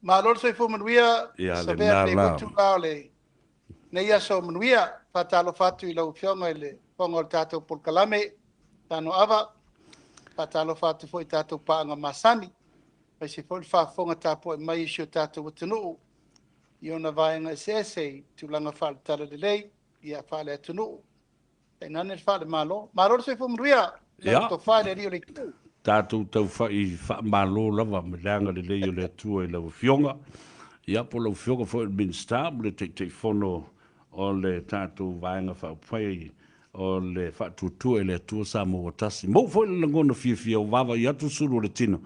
Malo le soifua manuia, Ia Savea lena lenei la. foi itula o lenei aso manuia. Faatalofa atu i lau Afioga i le Fofoga o le tatou polokalame, Tanoava. Faatalofa atu foi i tatou paaga masani, aemaise foi le faafofoga tapuai mai a si o tatou atunuu i ona vaega eseese i tulaga faale-talalelei, ia faale-atunuu, tainane le faale-Malo. Malo le soifua manuia, lau Ia, tofa i le Alii o le Itu. tatou taufai faamalo lava ma le agalelei o le Atua i lau Afioga. Ia, po o lau Afioga foi o le Minisita ma le Taitaifono o le tatou Vaega Faaupufai o le Faatuatua i le Atua Samoa ua Tasi. Maua foi le lagona fiafia ua vaavaai atu sulu o le tino,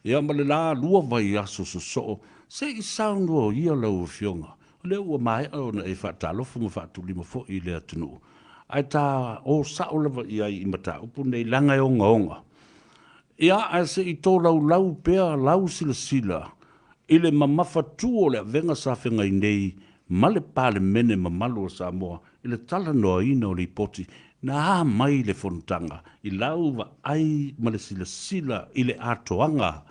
ia ma le la lua vaiaso sosoo, se i saunoa ia lau Afioga. O lea ua maea ona e faatalofa ma faatulima foi i le atunuu, ae ta o sao lava i ai i mataupu nei leaga e ogaoga. Ia, ae se i tolaulau pea lau silasila i le mamafatu o le avega sa feagai nei ma le Palemene mamalu o Samoa i le talanoaina o Lipoti na a mai le Fonotaga i lau vaai ma le silasila i le atoaga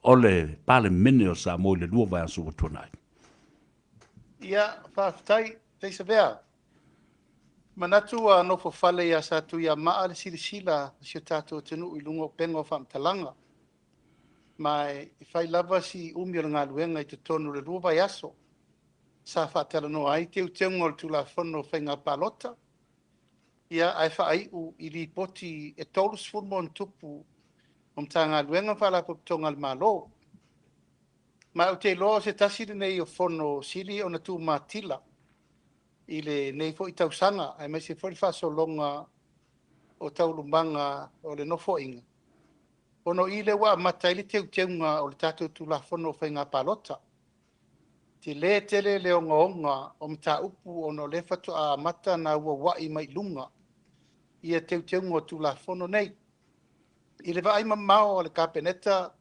o le Palemene o Samoa i le lua vaiaso ua tuanai. Ia, faafetai, Taisavea. Manatu ua nofo fale ia Satuiamaa le silasila a si o tatou atunuu i luga o upega o faamatalaga. Ma e fai lava si umi o le galuega i totonu o le 2 vaiaso sa faatalanoa ai teuteuga o le Tulafono o Faiga Palota, ia ae faaiu i lipoti e 30 ma ona tupu o Matagaluega ma Faalapotopotoga a le Malo. Ma ou te iloa o se tasi lenei o fono sili ona tumatila i lenei foi tausaga, aemaise foi le faasologa o taualumaga o le nofoaiga, ona o i lea ua amata ai le teuteuga o le tatou Tulafono o Faiga Palota. Tele tele le ogaoga o mataupu ona o lea faatoa amata ona auauai mai i luga ia teuteuga o Tulafono nei. I le vaai mamao a le Kapeneta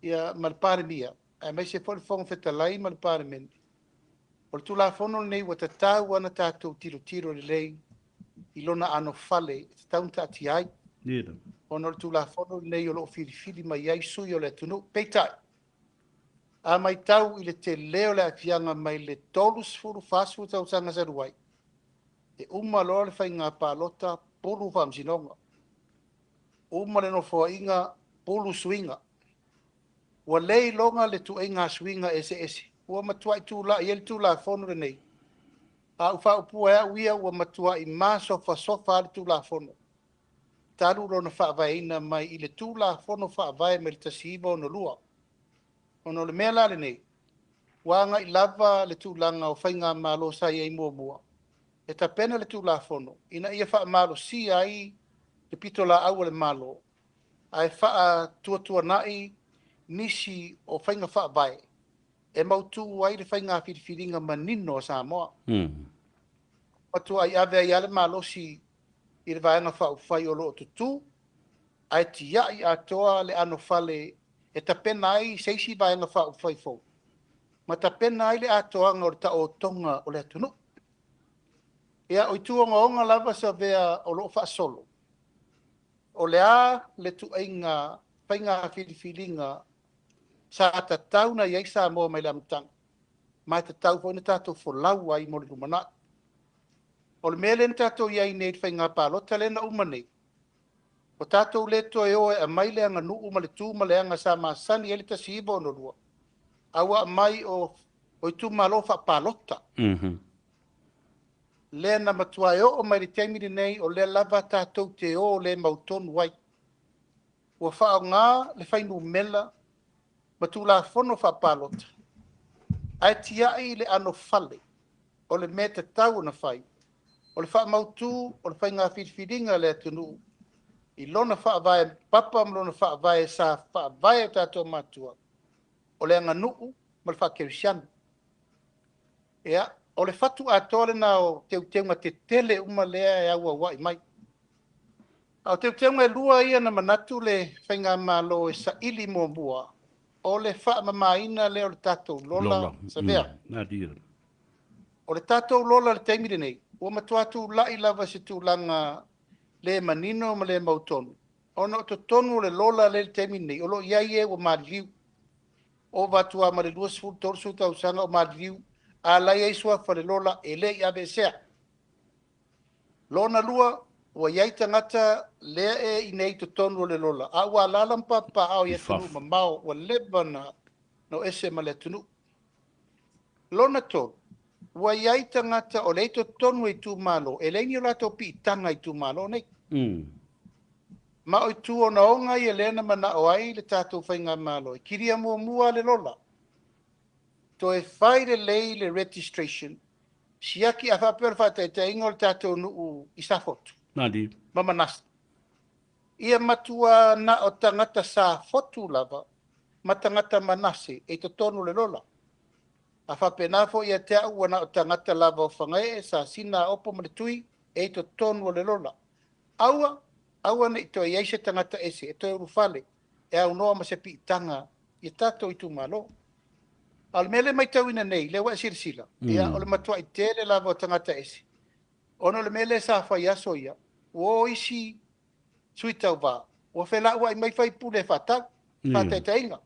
ia, ma le Palemia, aemaise foi le Fofoga Fetalai ma le Palemene, o le Tulafono lenei ua tatau ona tatou tilotilo lelei i lona anofale e tatau ona taatia ai, ona o le Tulafono lenei o lo o filifili mai ai sui o le atunuu. Peitai, a matau i le tele o le aafiaga mai le 30, 40 tausaga talu ai, e uma loa le faiga palota, pulu faamasinoga, uma le nofoaiga, pulu suiga. Ua le iloga le tuaiga suiga eseese ua matuai tulai ai le Tulafono lenei. A ou faaupua e au ia, ua matuai masofasofa le Tulafono talu lona faavaeina mai i le Tulafono Faavae mai le 1962. Ona o le mea la lenei, ua agai lava le tulaga o faigamalo sa i ai muamua e tapena le Tulafono ina ia faamalosia ai le pitolaau a le Malo, ae faatuatuanai nisi o faiga faavae e mautu ai le faiga filifiliga manino a Samoa. Matuai ave ai lava le malosi i le Vaega Faaupufai o lo o tutū, ae tiai atoa le anofale e tapena ai se isi Vaega Faaupufai fou, ma tapena ai le atoaga o le taotoga o le atunuu. Ia, o itu ogaoga lava Savea o lo o faasolo, o le a le tuaiga faiga filifiliga sa tatau ona i ai Samoa mai le amataga, ma e tatau foi ona tatou folau ai mo le lumanai. O le mea lea na tatou i ai nei i le faiga palota lea na uma nei, ua tatou le toe o e aumai le aganuu ma le tu ma le aga sa masani ai le 1962, a ua aumai o itumalo faapalota. Lea na matua e oo mai le taimi lenei, o lea lava tatou te o le mautonu ai. Ua faaaoga le fuainumera ma Tulafono faapalota, ae tiai le anofale o le mea tatau ona fai, o le faamautu o le faiga filifiliga a le atunuu i lona faavae papa ma lona faavae sa faavae o tatou matua, o le aganuu ma le faakerisiano. Ia, o le fatu atoa lena o teuteuga tetele uma lea e auauai mai. A o teuteuga e lua ia na manatu le faigamalo e saili muamua, o le faamamaina lea o le tatou lola, Savea. O le tatou lola i le taimi lenei, ua matua tulai lava se tulaga le manino ma le mautonu, ona o totonu o le lola lea i le taimi lenei, o lo o i ai e ua maliliu. Ova atu lava ma le 20, 30 tausaga o maliliu, a la e i ai suafa o le lola e le i aveesea. Lona lua, ua i ai tagata lea e i inei i totonu o le lola, a ua alaala ma papaaao i atunuu mamao ua leva ona o ese ma le atunuu. Lona tolu, ua i ai tagata o lea e i totonu o itumalo, e leai ni o latou piitaga i itumalo nei. Ma o itu ogaoga ia lea na manao ai le tatou faigamalo e kilia muamua le lola, toe fai lelei le registration, siaki a faapea o le faataitaiga o le tatou nuu i Safotu ma Manase. Ia matua na o tagata Safotu lava ma tagata Manase e i totonu o le lola. A faapena foi ia te au ua na o tagata lava o Fagaee, Sasina, Aopo ma le Tui e i totonu o le lola. Aua, aua ne i toe i ai se tagata ese e toe ulufale e aunoa ma se piitaga i tatou itumalo. A o le mea lea e matauina nei, lea ua e silasila, ia o le matuai tele lava o tagata ese, ona o le mea lea sa fai aso ia, ua o isi sui tauva, ua felauai mai faipule e faatau, faataitaiga.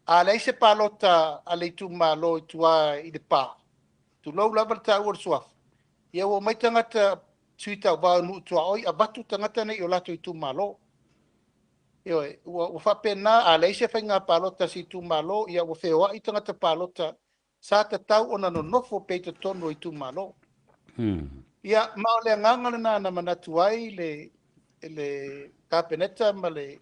A leai se palota a le itumalo i tua i Lepa, tulou lava le taua o le suafa, ia ua omai tagata sui tauva o nuu tuaoi avatu tagata nei i o latou itumalo. Ioe, ua faapena, a leai se faiga palota a se itumalo, ia ua feoai tagata palota sa tatau ona nonofo pea i totonu o itumalo. Ia, ma o le agaga lena na manatu ai le Kapeneta ma le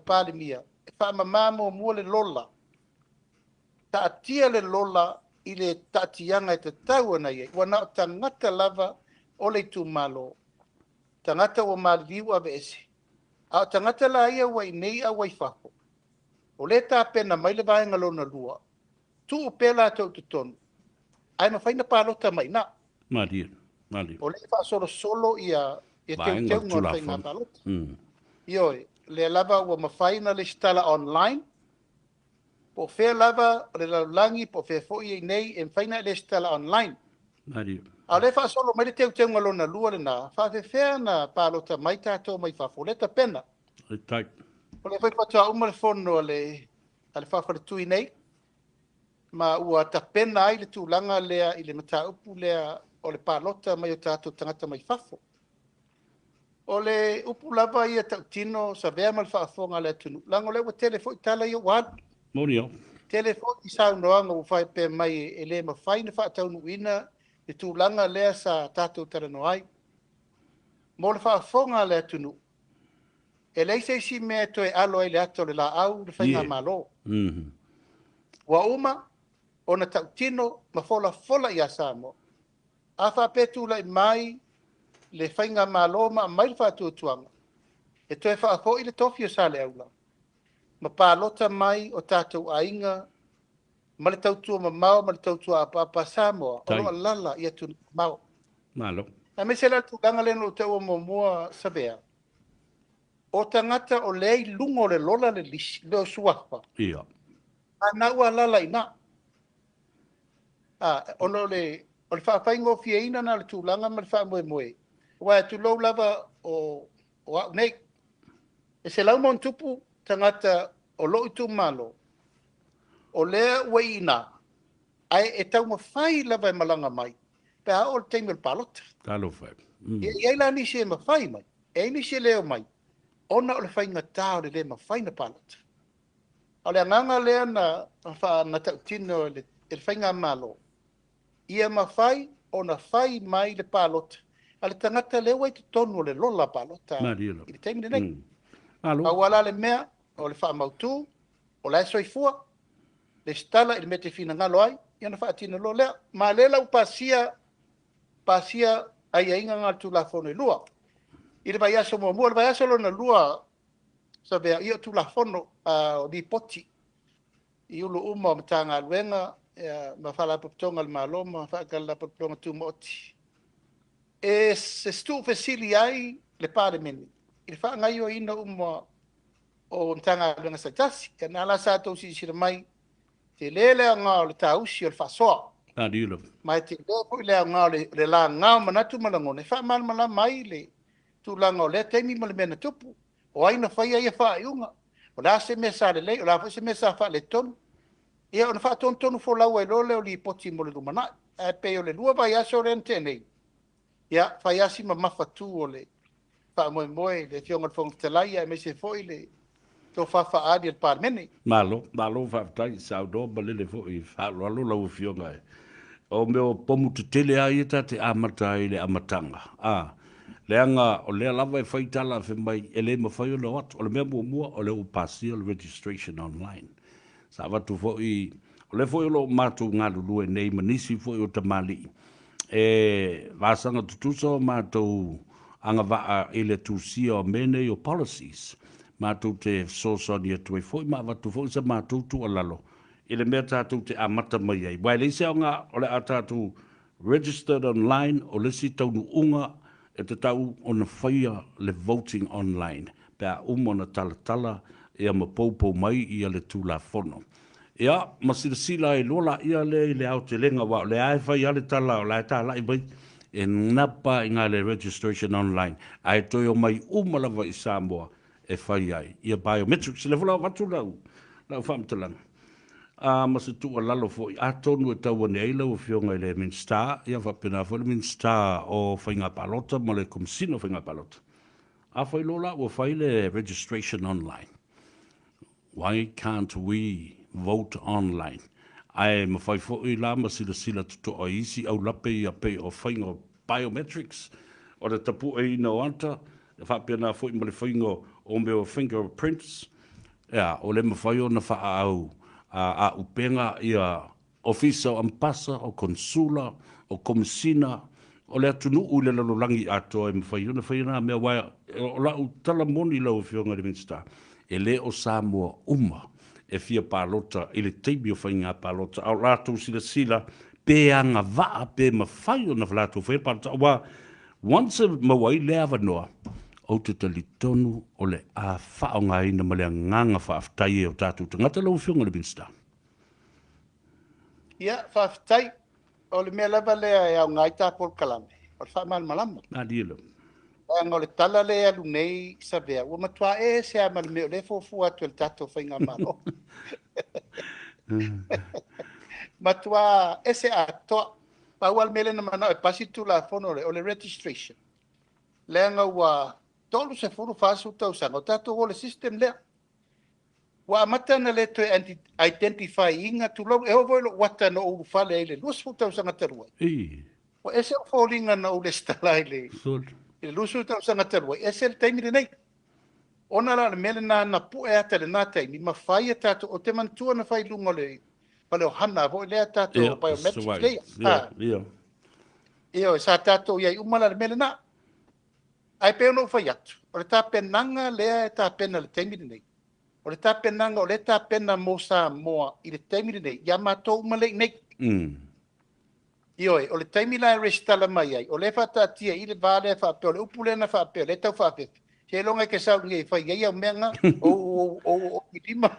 Palemia, e faamama muamua le lola, taatia le lola i le taatiaga e tatau ona i ai, ua na o tagata lava o le itumalo, tagata ua maliliu aveese, a o tagata la ia ua i nei a ua i fafo, o lea tapena mai le vaega lona lua, tuu pea latou i totonu, ae mafai na palota mai i ina. Malie, malie. O lea e faasolosolo ia teuteuga o le faiga palota. Ioe, lea lava ua mafai na lesitala online, po o fea lava o le lalolagi, po o fea foi i nei, e mafai na lesitala online. Malie. A o lea e faasolo mai le teuteuga lona lua lena, faafefea na palota mai tatou mai fafo, o lea tapena. O lea foi faatoa uma le fono a le faafaletui nei, ma ua tapena ai le tulaga lea i le mataupu lea o le palota mai o tatou tagata mai fafo. O le upu lava ia tautino savea ma le faafofoga a le atunuu, leaga o lea ua tele foi tala ia ua alu. Moni. Tele foi i saunoaga ua faapea mai e le mafai na faataunuuina le tulaga lea sa tatou talanoa ai. Mo le faafofoga a le atunuu, e leai se isi mea e toe alo ai le ata o le laau le faigamalo. Ua uma ona tautino ma folafola ia Samoa. A faapea tulai mai le faigamalo ma aumai le faatuatuaga, e toe faafoi le tofi o Saleaula ma palota mai o tatou aiga ma le tautua mamao ma le tautua apaapa a Samoa o lo o alala i atunuu mamao. Malo. Aemaise la le tulaga lea na ou taua muamua Savea, o tagata o lea i luga o le lola le lisi, le suafa. Ia. A na ua alala i ina. Ona o le faafaigofieina na o le tulaga ma le faamoemoe. Aua e tulou lava o au nei. E 100+ tagata o lou itumalo, o lea ua i ina, ae e taumafai lava e malaga mai, pe a oo le taimi o le palota. Talofa. E i ai la nisi e mafai mai, e i nisi e le omai, ona o le faigata o le le mafai na palota. O le agaga lea na tautino e le faigamalo, ia mafai ona fai mai le palota a le tagata lea ua i totonu o le lola palota i le taimi lenei. Aua la le mea o le faamautu, o la e soifua, le sitala i le mea te finagalo ai, ia na faatino loa lea. Ma lea la ua pasia aiaiga na le Tulafono e lua. I le vaiaso muamua, le vaiaso lona lua, Savea, ia o Tulafono o lipoti i ulu uma o Matagaluega ma Faalapotopotoga a le Malo ma Faalapotopotoga Tumaoti. E se tuufesili ai le Palemene i le faagaoioiina uma o Matagaluega taitasi. Ia na la sa tou silasila mai, tele le aoga o le tausi o le faasoa. Ma e tele foi le aoga o le laga o manatu ma lagona e faamalamalama ai le tulaga o lea taimi ma le mea na tupu. O ai na faia ia faaiuga, o le a se mea sa lelei, o le a foi se mea sa faaletonu. Ia, ona faatonutonu folau ai loa lea o lipoti mo le lumanai. Ae pei o le 2 vaiaso lea na tea nei, ia, fai lava si mamafa tu o le faamoemoe i le Afioga i le Fofoga Fetalai aemaise foi le tofa faaali a le Palemene. Malo, malo faafetai, saunoa malele foi faaaloalo lau Afioga e. O mea o pomu tetele lava ia ta te amata ai i le amataga, a, leaga o lea lava e fai tala fai mai e le mafai ona o atu. O le mea muamua o lea ua pasia le registration online. Sa avatu foi, o lea foi o lo o matou galulue nei ma nisi foi o tamalii e vasaga tutusa o matou agavaa i le tusia o mea nei o policies, matou te fesoasoani atu ai foi ma avatu foi sa matou tuualalo i le mea tatou te amata mai ai. Aua e leai se aoga o le a tatou registered online, o le isi taunuuga e tatau ona faia le voting online pe a uma ona talatala ia ma poupou mai ia le Tulafono. Ia, ma silasila ai loa laia lea i le aotelega aua o lea lava e fai lava le tala o la e talai mai e napa i ina le registration online ae toe omai uma lava i Samoa e fai ai ia biometrics. O lea foi la ua avatu lau, lau faamatalaga a ma se tuualalo foi, atonu e tau ane ai lau Afioga i le Minisita, ia faapena foi le Minisita o Faiga Palota ma le Komesina o Faiga Palota. Afai loa la ua fai le registration online, why can't we vote online? Ae mafai foi la ma silasila totoa i isi aulape ia pei o faiga o biometrics, o le tapueina o ata, e faapena foi ma le faiga o mea o fingerprints, ea, o le mafai ona faaau aaupega ia Ofisa o Ampasa, o Konsula, o Komesina, o le atunuu i le lalolagi atoa e mafai ona faia na mea, aua o lau tala moni lau Afioga i le Minisita, e le o Samoa uma e fia palota i le taimi o faiga palota, a o latou silasila pe agavaa pe mafai ona latou faia palota, aua once e maua ai lea avanoa, ou te talitonu o le a faaaogaina ma le agaga faafetai e o tatou tagata lau Afioga i le Minisita. Ia, faafetai. O le mea lava lea e aoga ai ta polokalame, o le faamalamalama. Malie lava. Leaga o le tala lea e alu nei Savea, ua matua ese lava ma le mea o lea e fuafua atu e le tatou faigamalo. Matua ese atoa. Pau lava le mea lea na manao e pasi le Tulafono lea, o le registration. Leaga ua 30, 40 tausaga o tatou o le system lea. Ua amata ona le toe identify ina, tulou, e oo foi i lou ata na ou ulufale ai i le 20 tausaga talu ai. Ua ese ou foliga na ou resitala ai i le 20 tausaga talu ai, ese le taimi lenei. Ona la o le mea lena na pue ata i lena taimi ma fai a tatou, ou te manatua na fai i luga o le fale o Hana foi lea tatou biometrics lea. Ioe, sa tatou i ai uma la i le mea lena. Ae pei ona ou fai atu, o le tapenaga lea e tapena i le taimi lenei, o le tapenaga o lea e tapena mo Samoa i le taimi lenei, ia matou uma lea i inei. Ioe, o le taimi la e resitala mai ai, o lea e faataatia i le va lea faapea, o le upu lea na faapea, o lea e tau faafefe, seiloga e te sau i inei e fai ai au mea na, ou ou lima,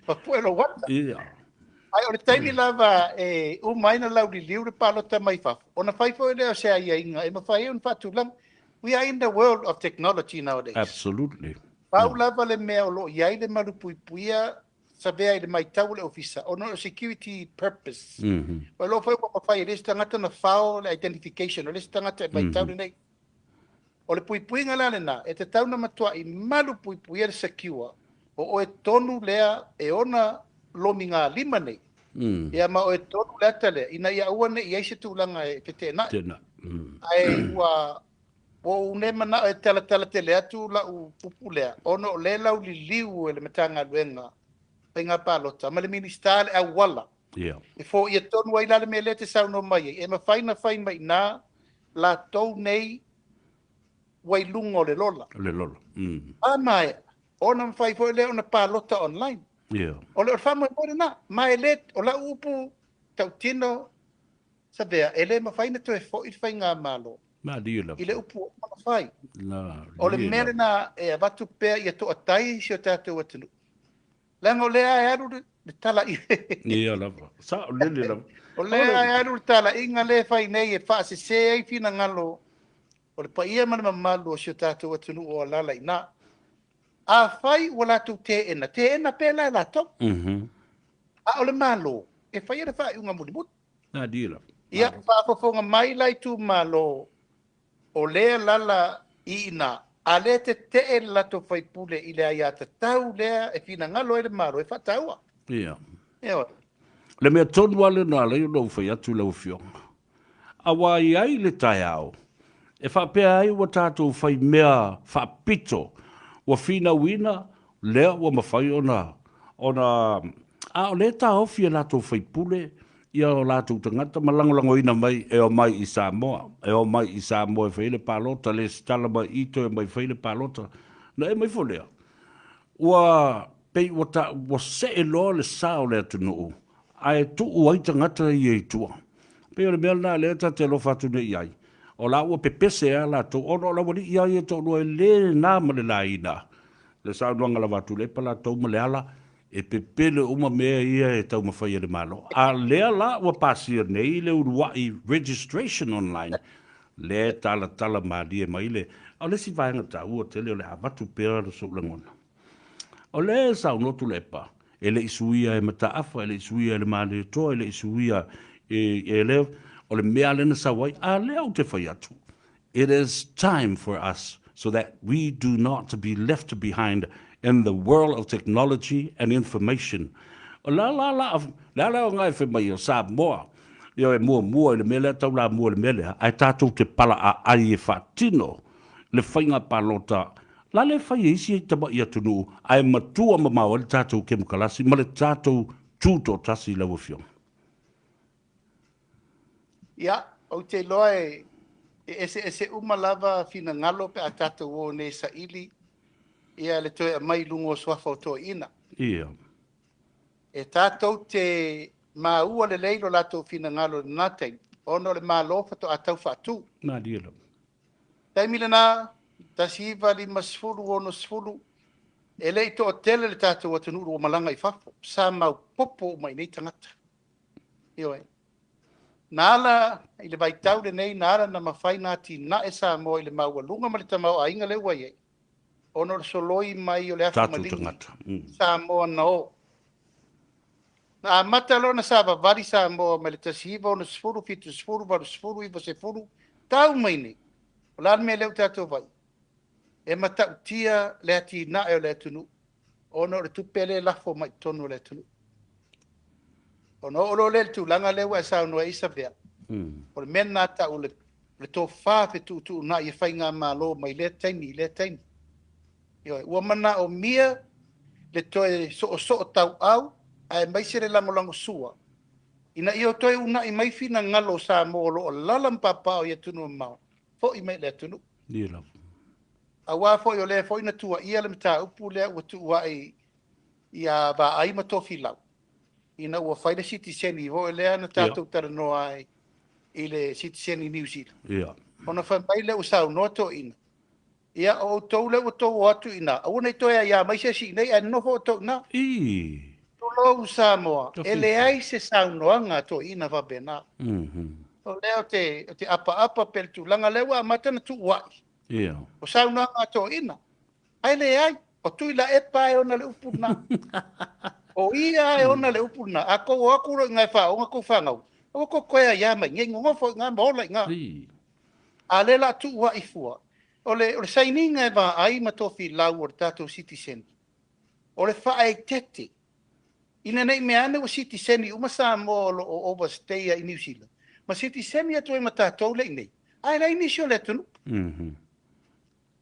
ma pue lou ata. Ae o le taimi lava e uma ai ona lauliliu le palota mai fafo, ona fai foi lea o se aiaiga e mafai ai ona faatulaga. We are in the world of technology nowadays. Absolutely. Pau lava le mea o lo o i ai le malupuipuia Savea i le matau o le ofisa, ona o le security purpose. O lo o foi ua mafai e le isi tagata ona fao le identification o le isi tagata i vaitau lenei. O le puipuiga la lena, e tatau ona matuai malupuipuia le secure o oe tonu lea e ona lomigalima nei, ia ma oe tonu le ata lea, ina ia aua ne i i ai se tulaga e feteenai. Ae ua ou le manao e talatala tele atu lau upu lea, ona o lea e lauliliu e le Matagaluega Faiga Palota ma le Minisita le auala e foia tonu ai la le mea lea e te saunoa mai ai, e mafai ona fai mai i ina latou nei ua i luga o le lola. O le lola. A maea, ona mafai foi lea ona palota online. O le faamoemoe lena. Ma e le, o lau upu tautino, Savea, e le mafai ona toe foi le faigamalo i le upu ua uma ona fai. O le mea lena e avatu pea ia toatai si o tatou atunuu. Leaga o lea e alu le talaiga. Ia lava. Sao lele lava. O lea e alu le talaiga lea e fai nei e faasese ai finagalo o le paia ma le mamalu o si o tatou atunuu o alaala i ina. Afai ua latou teena, teena pea la e latou. A o le Malo e faia le faaiuga mulimuli. Ia, faafofoga mai la itumalo, o lea lala i ina, a lea tetee le latou faipule i le aiatatau lea e finagalo ai le Malo e faataua. Ia. Ioe. Le mea tonu lava lena lea na ou fai atu i lau Afioga, aua e i ai le taeao e faapea ai ua tatou fai mea faapito, ua finauina lea ua mafai ona, ona, a o lea e taofi e latou faipule ia o latou tagata ma lagolagoina mai e omai i Samoa, e omai i Samoa e fai ai le palota, lesitala mai i toe omai e fai le palota. Na ema ifo lea, ua pei ua ta, ua see loa le sa o le atunuu ae tuu ai tagata ia i tua. Pei o le mea lena lea ta te alofa atu nei i ai, o la ua pepese lava latou ona o le aualii lava ia e toalua e le na ma le laina le saunoaga lava a Tuilaepa latou ma Leala e pepele uma mea ia e taumafai e le Malo. A lea la ua pasia nei le uluai registration online, lea e talatala malie mai le... O le isi vaega taua tele o le a avatu pea sou lagona. O lea e saunoa Tuilaepa, e le i suia e Mataafa, e le i suia e le Malietoa, e le i suia e le... O le mea lea na sau ai, a lea ou te fai atu, it is time for us so that we do not be left behind in the world of technology and information. O la la la, le ala o ngai fai mai o Samoa, ia e muamua i le mea lea, taulamua i le mea lea, ae tatou te palaaai e faatino le faiga palota la le fai e isi tamai atunuu, ae matua mamao ai le tatou kemokarasi ma le tatou tutoatasi lau Afioga. Ia, ou te iloa e eseese uma lava finagalo pe a tatou o nei e saili ia le toe aumai i luga o suafa o toeaiina. Ia. E tatou te maua lelei lo latou finagalo i lena taimi, ona o le Malo faatoa tau faatu. Malie lava. Taimi lena, 1950, 60, e le i toatele le tatou atunuu ua malaga i fafo. Sa maopoopo uma i nei tagata. Ioe. Na ala i le vaitau lenei, na ala na mafai na atinae Samoa i le maualuga ma le tamaoaiga lea ua i ai, ona o le soloi mai o le afu maligi Samoa na o. Na amata loa ona savavali Samoa mai le 1960, 70, 80, 90, tau mai nei. O le a le mea lea ua tatou vaai? E matautia le atinae o le atunuu ona o le tupe lea e lafo mai i totonu o le atunuu. Ona oo loa lea i le tulaga lea ua e saunoa ai Savea, o le mea lena tau o le tofa fetuutuunai e faigamalo mai lea taimi i lea taimi. Ioe, ua manaomia le toe soosoo tauau aemaise le lagolagosua ina ia toe uunai mai finagalo o Samoa o lo o alaala ma papaaao i atunuu mamao, foi mai i le atunuu. Ia lava. Aua foi o lea foi na tuuaia le mataupu lea ua tuuai ia Vaai ma Tofilau ina ua fai le sitiseni foi lea na tatou talanoa ai i le sitiseni Niu Sila. Ia. Ona fai mai lea ua saunoa toeaiina, ia o outou lea ua outou o atu i ina, aua ne i toe aiā mai se isi i inei ae nonofo outou i ina. Tulou Samoa, e leai se saunoaga a toeaiina faapena. O lea ou te apaapa pea i le tulaga lea ua amata ona tuuai. O saunoaga a toeaiina, ae leai, o Tuilaepa e ona le upu lena. O ia e ona le upu lena. A tou o atu loa i ina e faaoga tou fanau, aua tou te toe aiā mai i inei, nonofo i ina ma ola i ina. A lea o le a tuuai fua. O le sainiga e vaai ma Tofilau o le tatou sitiseni, o le faaeteete, ina ne i mea ane ua sitiseni uma Samoa o lo o overstay i Niu Sila, ma sitiseni atu ai ma tatou lea i inei, ae leai nisi o le atunuu.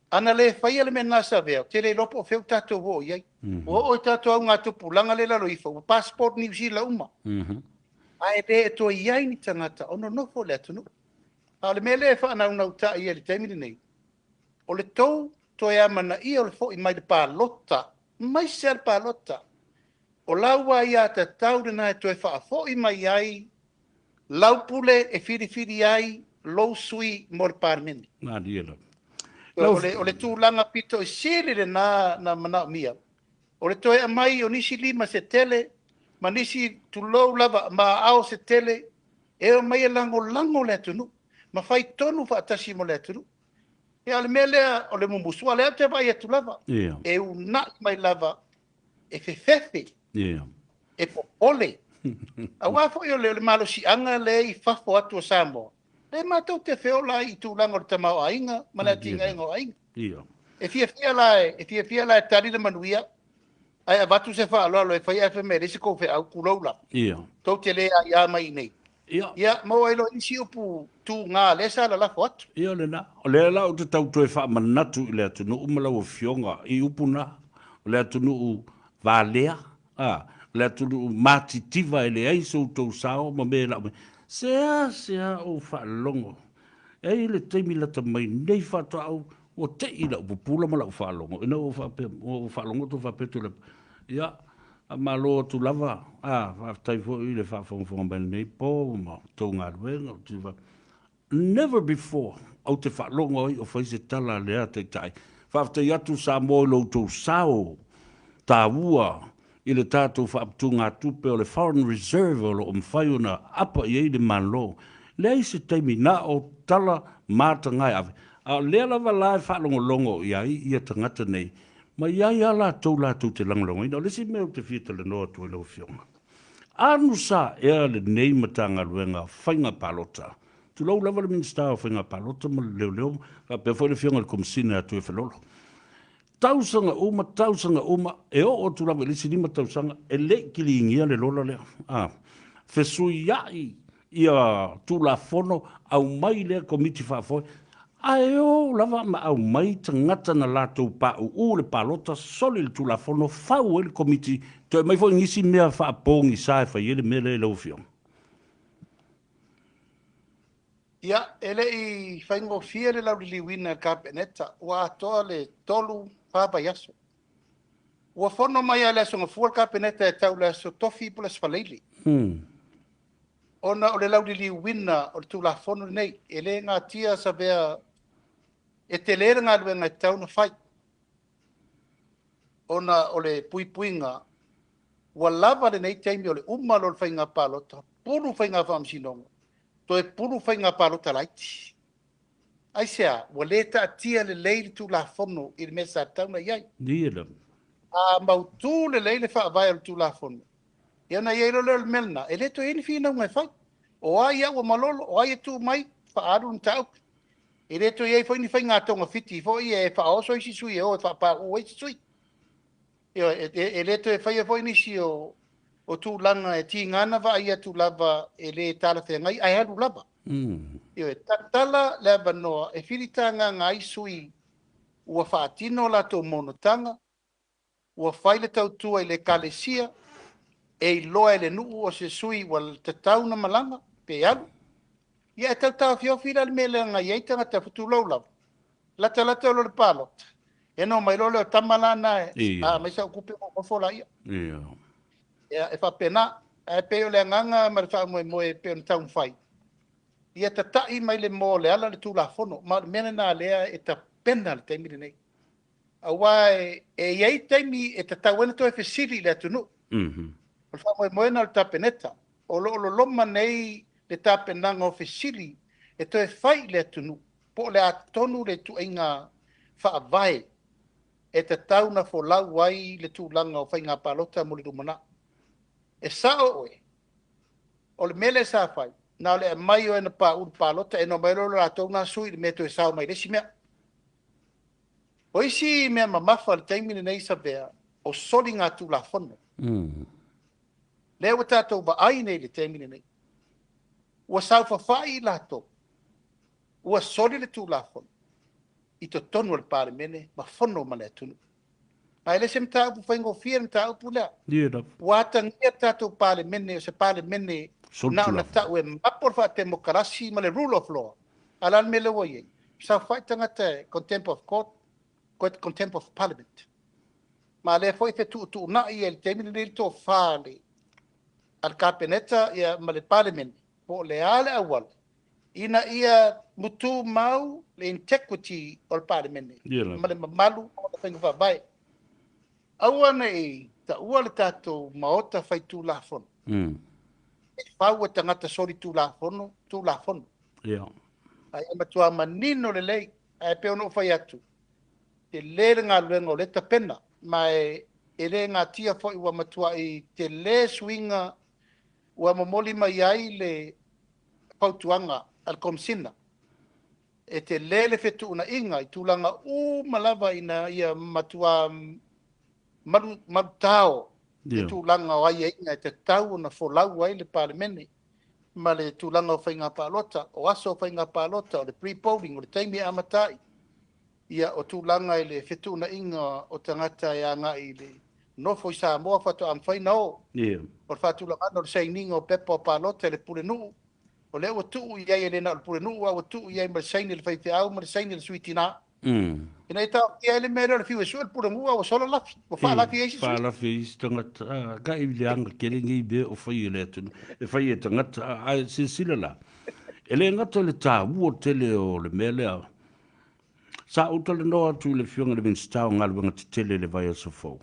Ana le faia le mea lena Savea, ou te le iloa po o fea ua tatou oo i ai. Ua oo i tatou augatupulaga lea i lalo ifo, ua passport Niu Sila uma. Ae le toe i ai ni tagata o nonofo i le atunuu. A o le mea lea e faanaunautai ai i le taimi lenei, o le tou toe amanaia o le foi mai le palota, aemaise lava le palota, o lau aiatatau lena e toe faafoi mai ai lau pule e filifili ai lou sui mo le Palemene. Malie lava. O le tulaga pito i sili lena na manaomia, o le toe aumai o nisi lima se tele ma nisi tulou lava ma aao se tele e omai e lagolago le atunuu ma fai tonu faatasi mo le atunuu. Ia, o le mea lea o le mumusu, a o lea ou te vaai atu lava, e uunai mai lava e fefefe. E popole. Aua foi o le malosiaga lea i fafo atu o Samoa, lea matou te feola ai i tulaga o le tamaoaiga ma le atinaega o aiga. E fiafia la e, e fiafia la e tali le manuia, ae avatu se faaaloalo e fai ae fai mai e leai se tou feau, tulou lava. Tou te le aia mai i inei. Ia, maua ai loa isi upu tuga lea sa lalafo atu. Ia lena. O lea la ou te tau toe faamanatu i le atunuu ma lau Afioga i upu na. O le atunuu valea, a, o le atunuu matitiva e leai so outou sao ma mea e lau mai. Seasea ou faalogo, e i ai le taimi lata mai nei faatoa ou, ua tei lau pupula ma lau faalogo ina ua faapea, ua ou faalogo atu faapea Tuilaepa, ia, faamalo atu lava, a, faafetai foi i le faafogafoga mai i lenei po ma tou galuega. Never before ou te faalogo ai o fai se tala a lea Taitai. Faafetai atu Samoa i lo outou sao taua i le tatou faaputugatupe o le foreign reserve o lo o mafai ona apa i ai le Malo. Leai se taimi na o tala mataga e ave. A o lea lava la e faalogologo i ai ia tagata nei ma i ai a latou latou te lagolagoina. O le isi mea ou te fia talanoa atu ai lau Afioga, Anu sa ea lenei Matagaluega Faiga Palota. Tulou lava le Minisita o Faiga Palota ma le Leoleo faapea foi le Afioga i le Komesina ia Tuifelolo. Tausaga uma, tausaga uma, e oo atu lava i le isi 5 tausaga e le i kiliingia le lola lea. A fesuiai ia Tulafono, aumai lea Komiti Faafoe, ae o lava ma aumai tagata na latou pauu le palota, soli le Tulafono, fau ai le Komiti, toe aumai foi nisi mea faapogisa e fai ai le mea lea i lau Afioga. Ia, e le i faigofie le lauliliuina e le Kapeneta, ua atoa le 3, 4 vaiaso. Ua fono mai lava i le Aso Gafua le Kapeneta e tau i le Aso Tofi po o le Aso Faraile. Ona o le lauliliuina o le Tulafono lenei, e le natia Savea e tele le galuega e tatau ona fai, ona o le puipuiga ua lava lenei taimi o le uma loa o le faiga palota, pulu faiga faamasinoga, toe pulu faiga palota laiti. Aisea? Ua le taatia lelei le Tulafono i le mea sa tatau ona i ai. A mautu lelei le faavae o le Tulafono, ia ona i ai loa lea o le mea lena, e le toe i ai ni finauga e fai. O ai au ua malolo, o ai e tu mai, faaalu le mataupu. E le toe i ai foi ni faiga togafiti foi e faaoso isi sui e o e faapauu ai isi sui. E le toe faia foi nisi o tulaga e tiga na vaai atu lava e le talafeagai ae alu lava. Ioe, tatala le avanoa e filitagaga ai sui ua faatino latou monotaga, ua fai le tautua i le ekalesia, e iloa e le nuu o se sui ua tatau na malaga pe alu. Ia e tau taofiofi la le mea lea na i ai tagata tulou lava, latalata loa le palota, ia na omai loa lea o tama la na e a aumai sau tupe ona ou nofo laia. Ia e faapena, ae pei o le agaga ma le faamoemoe e pei ona taumafai, ia tatai mai le moa o le ala le Tulafono, ma o le mea lena lea e tapena i le taimi lenei. Aua e i ai taimi e tatau ai ona toe fesili i le atunuu. O le faamoemoe lena o le Kapeneta, o lo o loloma nei le tapenaga o fesili e toe fai i le atunuu po o le a tonu le ituaiga faavae e tatau ona folau ai le tulaga o faiga palota mo le lumanai. E sao oe, o le mea lea sa fai, na o le aumai o e na pauu le palota, e na omai loa le latou na sui i le mea e toe sao mai i le isi mea. O isi mea mamafa i le taimi lenei Savea, o soligatulafono. Lea ua tatou vaai nei i le taimi lenei, ua saofafai i latou, ua soli le Tulafono i totonu o le Palemene ma fono ma le atunuu. Ma e le se mataupu faigofie le mataupu lea. Ua atagia le tatou Palemene o se Palemene na ona tau e mapo le faatemokarasi ma le rule of law. A o le a le mea lea ua i ai? Saofafai tagata e contempt of court, contempt of parliament. Ma lea foi e fetuutuunai ai i le taimi lenei le tofa a le Kapeneta ma le Palemene po o le a le auala ina ia mutumau le integrity o le Palemene ma le mamalu o le faiga faavae. Aua ne i taua le tatou Maota Faitulafono e fau e tagata solitulafono Tulafono. Ae ia matua manino lelei, ae pei ona ou fai atu, tele le galuega o lea tapena, ma e E le natia foi ua matuai tele suiga ua momoli mai ai le fautuaga a le Komesina. E tele le fetuunaiga i tulaga uma lava ina ia matua malu malutao le tulaga o aiaiga e tatau ona folau ai le Palemene ma le tulaga o faiga palota, o aso o faiga palota, o le pre-polling, o le taimi e amata ai, ia o tulaga i le fetuunaiga o tagata e agai i le nofo i Samoa faatoa mafai ona o. O le faatulagaga o le sainiga o pepa o palota i le pulenuu, o lea ua tuu i ai e le na o le pulenuu, a ua tuu i ai ma le saini a le faifeau ma le saini a le sui tina. Ina ia taofia ai le mea lea o le fiu e sue le pulenuu a ua sola lafi, ua faalafi ai isi sui. Faalafi ai isi tagata. Ka i leaga tele nei mea o fai e le atunuu, e fai e tagata, ae silasila la, e le gata i le taua tele o le mea lea. Sa ou talanoa atu i le Afioga i le Minisita o Galuega Tetele i le vaiaso fou,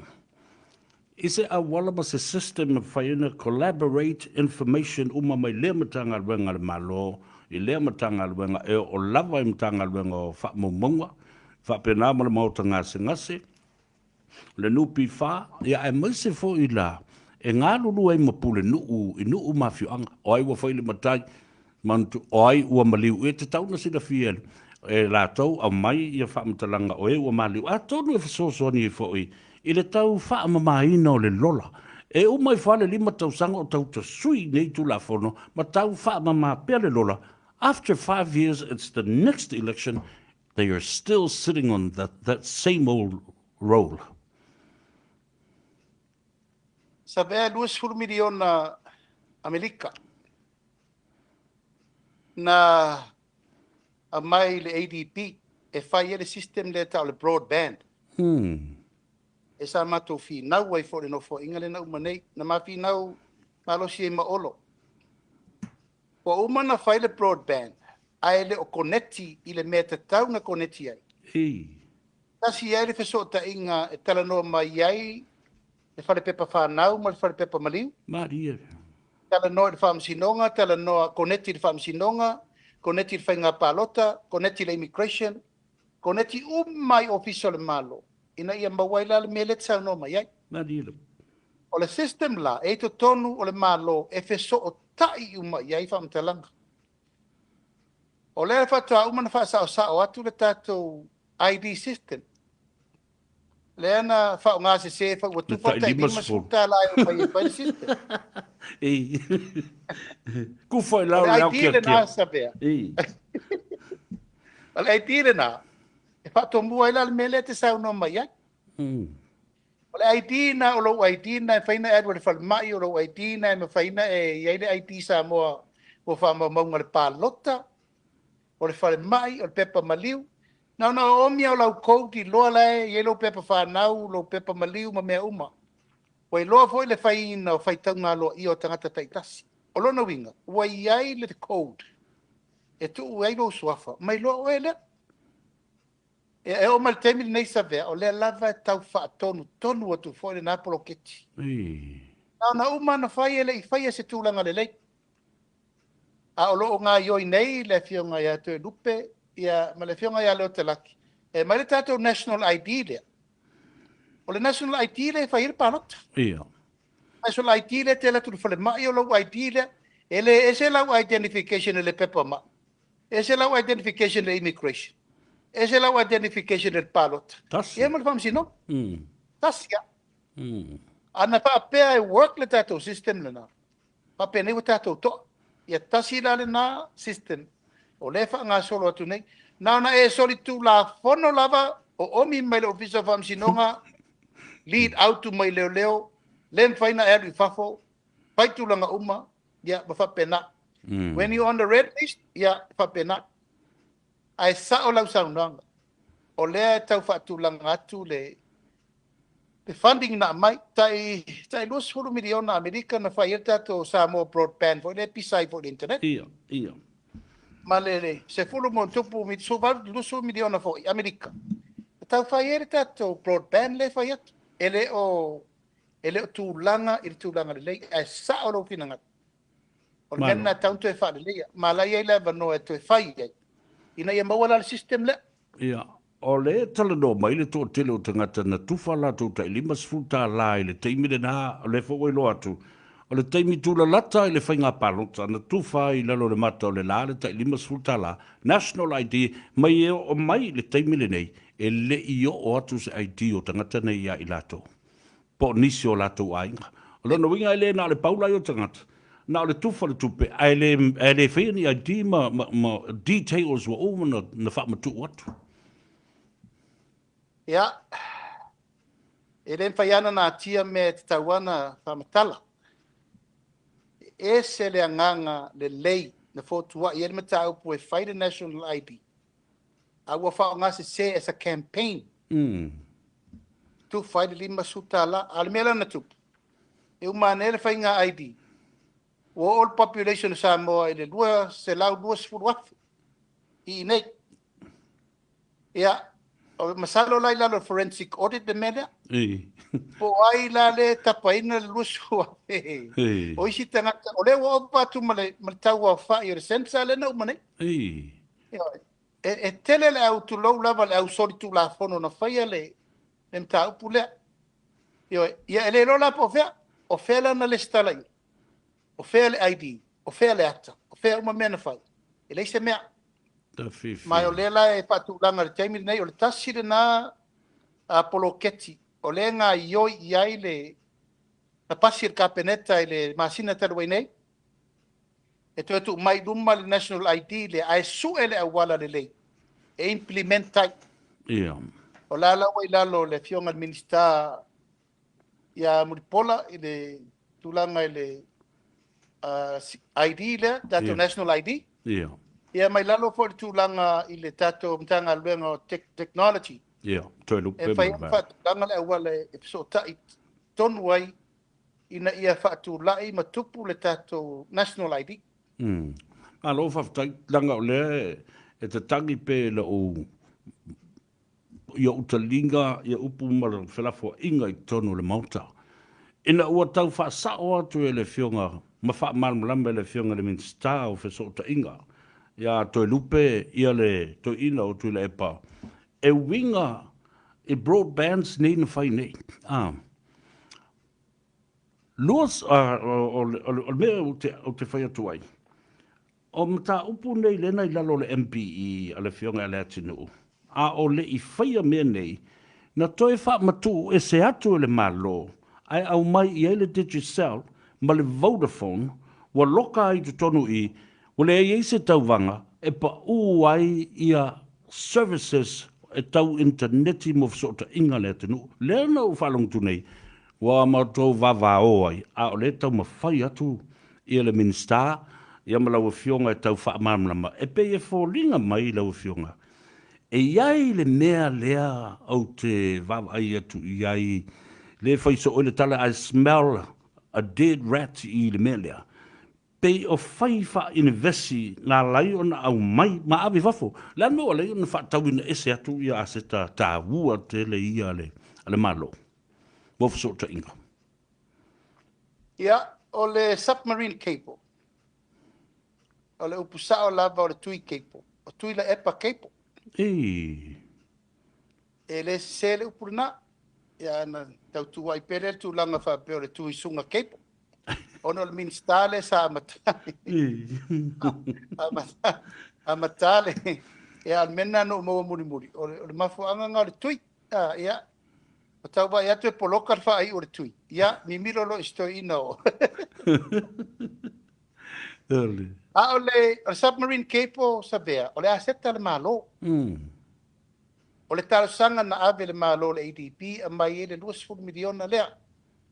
i se auala ma se system e mafai ai ona collaborate information uma mai lea Matagaluega a le Malo i lea Matagaluega e oo lava i Matagaluega o Faamaumauga, faapena ma le Maota Gasegase, le NPF, ia aemaise foi la e galulue ai ma pulenuu i nuu ma afioaga. O ai ua fai le matai, manatu, o ai ua maliu, e tatau ona silafia e latou aumai ia faamatalaga o e ua maliu, atonu e fesoasoani ai foi i le tau faamamaina o le lola. E uma ifo lava le 5 tausaga o tau tasui nei Tulafono ma tau faamama pea le lola, after 5 years it's the next election, they are still sitting on that, that same old role. Savea e 20 miliona Amerika na aumai i le ADB e fai ai le system lea e tau o le broadband. E sa matou finau ai foi i le nofoaiga lea na uma nei. Na ma finau malosi ai ma Olo. Ua uma ona fai le broadband ae le o koneti i le mea e tatau ona koneti ai. Tasi ai le fesootaiga e talanoa mai ai le falepepa fanau ma le falepepa maliu. Malie. Talanoa i le faamasinoga, talanoa, koneti i le faamasinoga, koneti i le faiga palota, koneti i le immigration, koneti uma i ofisa o le Malo, ina ia maua ai la le mea lea e te saunoa mai ai. Malie. O le system la e i totonu o le Malo e fesootai uma i ai faamatalaga. O lea faatoa uma ona faasaosao atu le tatou ID system. Lea na faaaoga sese foi ua tufa le tai $50 e omai e fai le system. Kufa i lalo le ID lena Savea. O le ID lena e faatomua ai la le mea lea e te saunoa mai ai. O le ID na, o lou ID na e mafai ona e alu i le falemai, o lou ID na e mafai ona e i ai le ID Samoa mo faamaumauga o le palota, o le falemai, o le pepa maliu. Na ona oomi lava o lau code iloa la e i ai lou pepa fanau, lou pepa maliu ma mea uma. Ua iloa foi le faiina o faitauga aloaia o tagata taitasi. O lona uiga, ua i ai le code e tuu ai lou suafa, ma iloa oe lea. E oo mai le taimi lenei Savea, o lea lava e tau faatonutonu atu foi lena poloketi. Na ona uma ona fai e le i faia se tulaga lelei. A o lo o gaioi nei le Afioga ia Toelupe ia, ma le Afioga ia Leotalaki, e aumai le tatou National ID lea. O le National ID lea e fai ai le palota. National ID lea e te alu atu i le falemai o lou ID lea. E le ese lau identification i le pepa mai. Ese lau identification i le immigration. Ese lau identification i le palota. Tasi. Ia ma le faamasinoga. Tasi lava. A na faapea e work le tatou system lena, faapenei ua tatou toa. Ia tasi la lena system o lea e faagasolo atu nei. Na ona e solitulafono lava o omi mai le Ofisa o Faamasinoga, lead out mai leoleo, le mafai ona e alu i fafo, fai tulaga uma, ia ma faapena. When you on the red list, ia faapena. Ae sao lau saunoaga, o lea e tau faatulaga atu le funding na aumai, tai 20 miliona Amerika na fai ai le tatou Samoa Broadband foi lea e pisa ai foi i le internet. Ia, ia. Ma le 10 ma tupu, 20 miliona foi Amerika, e tau fai ai le tatou broadband lea e fai atu. E le o tulaga i le tulaga lelei, ae sao lou finagalo. O le mea lena e tatau ona toe faaleleia, ma la e i ai le avanoa e toe fai ai, ina ia maua la le system lea. Ia. O lea e talanoa mai le toatele o tagata na tufa latou tai $50 i le taimi lena, o lea foi ua iloa atu, o le taimi tulalata i le faiga palota na tufa ai i lalo o le mata o le la le tai $50, National ID, mai e oo mai i le taimi lenei, e le i oo atu se ID o tagata nei ia i latou, po o nisi o latou aiga. O lona uiga e le na o le pau la ia o tagata, na o le tufa o le tupe, ae le, ae le faia ni ID ma, ma, ma details ua uma ona, na faamatuu atu. Ia, e le mafai lava ona natia mea e tatau lava ona faamatala. E ese le agaga lelei na fotuai ai le mataupu e fai le National ID, a ua faaaogasese as a campaign. Tufa ai le $50. A o le mea la na tupu, e uma ane le faiga ID, ua oo le population o Samoa i le 220,000 i inei. Ia, masalo la i lalo o le forensic audit le mea lea. Po o ai la lea e tapaina le 20,000 o isi tagata, o lea ua ova atu ma le tau aofai o le census lea na uma nei. E tele le au, tulou lava, le au solitulafono na faia le mataupu lea. Ioe, ia e le iloa la po o fea, o fea la na resitala i ai, o fea le ID, o fea le ata, o fea uma mea na fai, e leai se mea. Ma o lea la e faatulaga i le taimi lenei, o le tasi lena poloketi o lea e gaoioi i ai le na pasi e le Kapeneta i le masina talu ai nei, e toe tuu mai i luma le National ID lea, ae sue le auala lelei e implement ai. O la la ua i lalo o le afioga i le Minisita ia Mulipola i le tulaga i le ID lea, tatou National ID. Ia mai lalo foi le tulaga i le tatou Matagaluega o Technology. Toe lupe e fai ai faatulaga le auala e fesootai tonu ai ina ia faatulai ma tupu le tatou National ID. Malo faafetai, leaga o lea e tatagi pea i lou i ou taliga ia upu ma le felafoaiga i totonu o le Maota. Ina ua tau faasao atu e le Afioga ma faamalamalama e le Afioga i le Minisita o Fesootaiga ia Toelupe ia le Toeaina o Tuilaepa e uiga i broadbands nei na fai nei. Lua, o le mea ou te fai atu ai, o mataupu nei lea na i lalo o le MPE a le Afioga ia Leatinuu, a o le i faia mea nei, na toe faamatuu ese atu e le Malo ae aumai i ai le Digicel ma le Vodafone ua loka ai i totonu i i, ua leai ai se tauvaga e pau ai ia services e tau initaneti mo fesootaiga a le atunuu. Lea na ou faalogo atu nei, ua matou vavao ai, a o lea e taumafai atu ia le Minisita ia ma lau Afioga e tau faamalamalama. E pei e foliga mai lau Afioga, e i ai le mea lea ou te vaavaai atu i ai, lea e fai soo ai le tala, I smell a dead rat i le mea lea. Pei o fai faa-inivesi na ala ai ona aumai ma ave i fafo. O le a le mea ua ala ai ona faatauina ese atu ia aseta taua tele ia a le Malo mo fesootaiga? Ia, o le submarine cable, o le upu sao lava o le tui cable, o Tuilaepa cable. Ii. E le sese le upu lena. Ia, na tau tuuai pea lea le tulaga faapea o le Tuisuga cable. Ona o le Minisita lea sa amata amata le, ia, o le mea lena na ou maua mulimuli, o le mafuaaga lena o le tui. Ia, ua tau vaai atu e poloka le faaiu o le tui. Ia, mimilo loa i si toeaina o. A o le submarine cable, Savea, o le aseta a le Malo. O le talosaga na ave e le Malo i le ADB aumai ai le $20 miliona lea,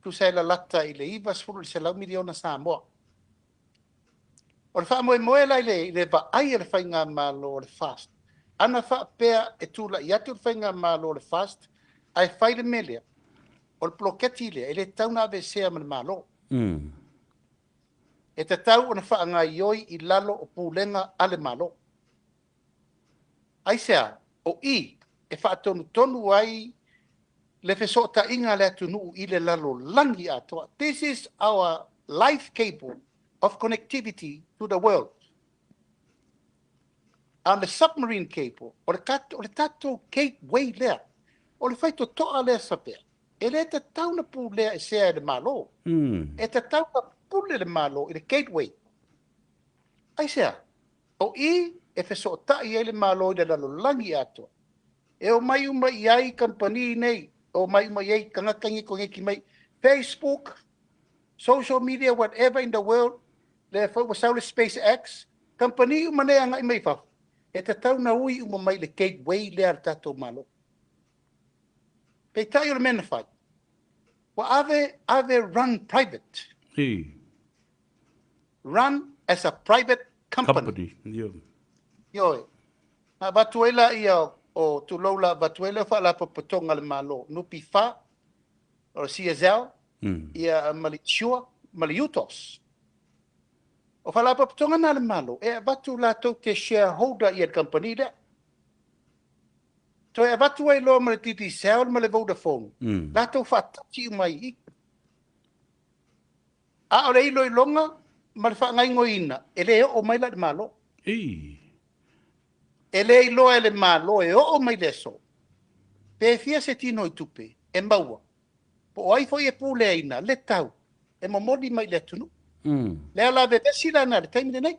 tusa e lalata i le 90 i le 100 miliona Samoa. O le faamoemoe la i le vaai a le Faigamalo o le FAST, ana faapea e tulai atu le Faigamalo o le FAST ae fai le mea lea, o le poloketi lea e le tatau ona aveesea ma le Malo. E tatau ona faagaoioi i lalo o pulega a le Malo. Aisea? O i e faatonutonu ai le fesootaiga a le atunuu i le lalolagi atoa. This is our life cable of connectivity to the world. A o le submarine cable, o le, o le tatou gateway lea, o le faitotoa lea Savea, e le tatau na pulea esea e le Malo. E tatau na pule le Malo i le gateway. Aisea? O i e fesootai ai le Malo i le lalolagi atoa. E omai uma i ai kamupani nei, omai uma i ai tagata nei koneti mai Facebook, social media, whatever in the world, lea foi ua sau le SpaceX, kamupani uma nei agai mai fafo, e tatau na ui uma mai le gateway lea a le tatou Malo. Peitai o le mea na fai, ua ave, ave run private. Run as a private company. Company, yeah. Ioe. Na avatu ai laia o tulou la avatu ai lea faalapotopotoga a le Malo, NPF, o le CSL, ia ma le Insure, ma le UTOS. O faalapotopotoga na a le Malo, e avatu latou te shareholder ia le kamupani lea. Toe avatu ai loa ma le Digicel ma le Vodafone, latou faatasi uma ai i i. A o le iloiloga ma le faagaoioiga, e le oo mai la i le Malo. E le iloa e le Malo e oo mai le aso, pe fia se tino i tupe e maua, po o ai foi e puleaina le tau e momoli mai i le atunuu. Lea la vevesi la na i le taimi lenei.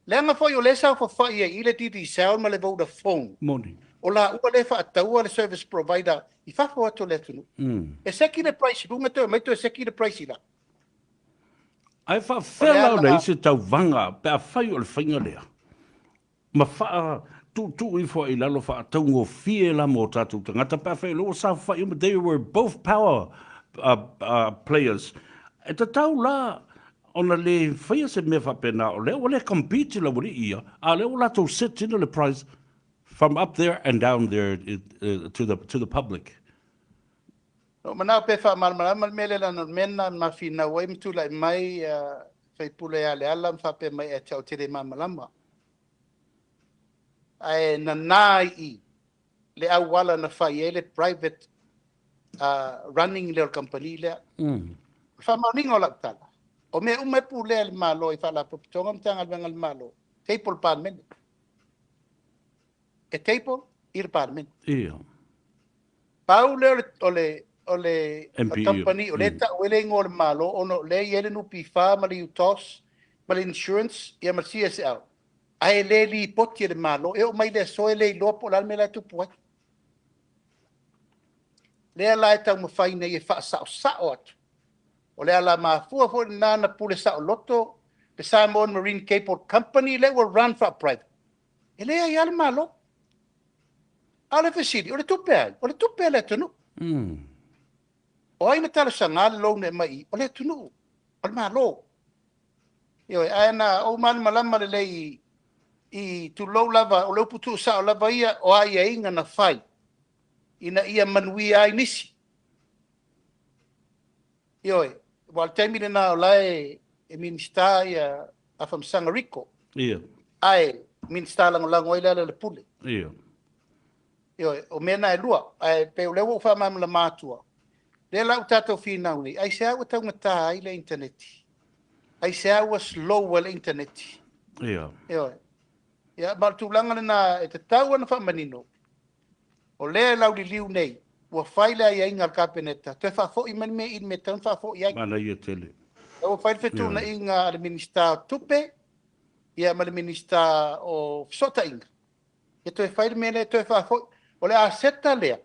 Leaga foi o lea e saofafai ai i le Digicel ma le Vodafone. Moni. O laua lea e faataua le service provider i fafo atu o le atunuu. E seki le price i luga toe omai toe seki le price i lalo. Ae faafefea la ona i ai se tauvaga pe afai o le faiga lea ma faatuutuu ifo ai i lalo faataugofie la mo tatou tagata pe afai o lea ua saofafai uma, they were both power players. E tatau la ona le faia se mea faapena o lea ua le compete le aualii ia, a o lea ua latou set ina le price from up there and down there to the public. Na ou manao pe faamalamalama le mea lea leaga o le mea lena na ma finau ai ma tulai mai sui usufono ia Leala ma faapea mai ia te au ou te le malamalama. Ae nana i i le auala na fai ai le private running lea o le kamupani lea. O le faamaoniga o lau tala, o mea uma e pulea e le Malo i Faalapotopotoga ma Matagaluega a le Malo, table le Palemene. E table i le Palemene. Pau lea o le, o le, o le kamupani o lea e tau ai le igoa o le Malo ona o lea e i ai le NPF ma le UTOS ma le Insurance ia ma le CSL. Ae le lipoti e le Malo, e oo mai le aso e le iloa po o le a le mea la e tupu ai. Lea la e taumafai nei e faasaosao atu. O le ala mafua foi lena na pule saoloto le Samoan Marine Cable Company lea ua run faa-private. E leai lava le Malo. A o le fesili, o le tupe a ai? O le tupe a le atunuu. O ai na talosaga le loan e aumai i i? O le atunuu, o le Malo. Ioe, ae na ou malamalama lelei i tulou lava, o le upu tuusao lava ia o aiaiga na fai ina ia manuia ai nisi. Ioe, aua o le taimi lena o la e Minisita ia Afamasaga Rico. Ae Minisita Lagolago ai Lealailepule. Ioe, o mea na e lua, ae pei o lea ua ou faamalamalama atua, lea la ua tatou finau nei, aisea ua taugata ai le initaneti? Aisea ua slow ai le initaneti? Ioe. Ia, ma o le tulaga lena e tatau ona faamanino, o lea e lauliliu nei, ua fai le aiaiga a le Kapeneta, toe faafoi mai le mea i le mea e tatau ona faafoi ai. Manaia tele. Lea ua fai le fetuunaiga a le Minisita o Tupe, ia ma le Minisita o Fesootaiga, ia toe fai le mea lea e toe faafoi. O le aseta lea,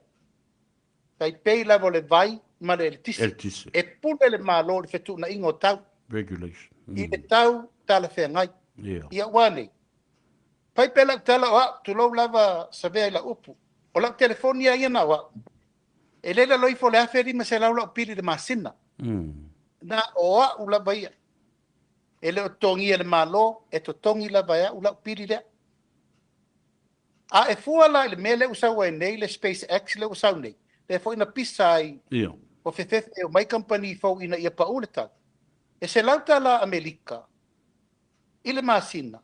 tai pei lava o le vai ma le eletise. Eletise. E pule le Malo i le fetuunaiga o tau. Regulation. I le tau talafeagai. Ia ua nei. Fai pea lau tala o au, tulou lava Savea i lau upu. O lau telefoni lava ia na o au. E le lalo ifo o le 1500 lau pili i le masina. Na o au lava ia. E le o totogia e le Malo, e totogi lava e au lau pili lea. A e fua la i le mea lea ua sau ai nei, le SpaceX lea ua sau nei, lea foi na pisa ai, ua fefefe e omai kamupani fou ina ia pau le tau, e $100 Amerika i le masina,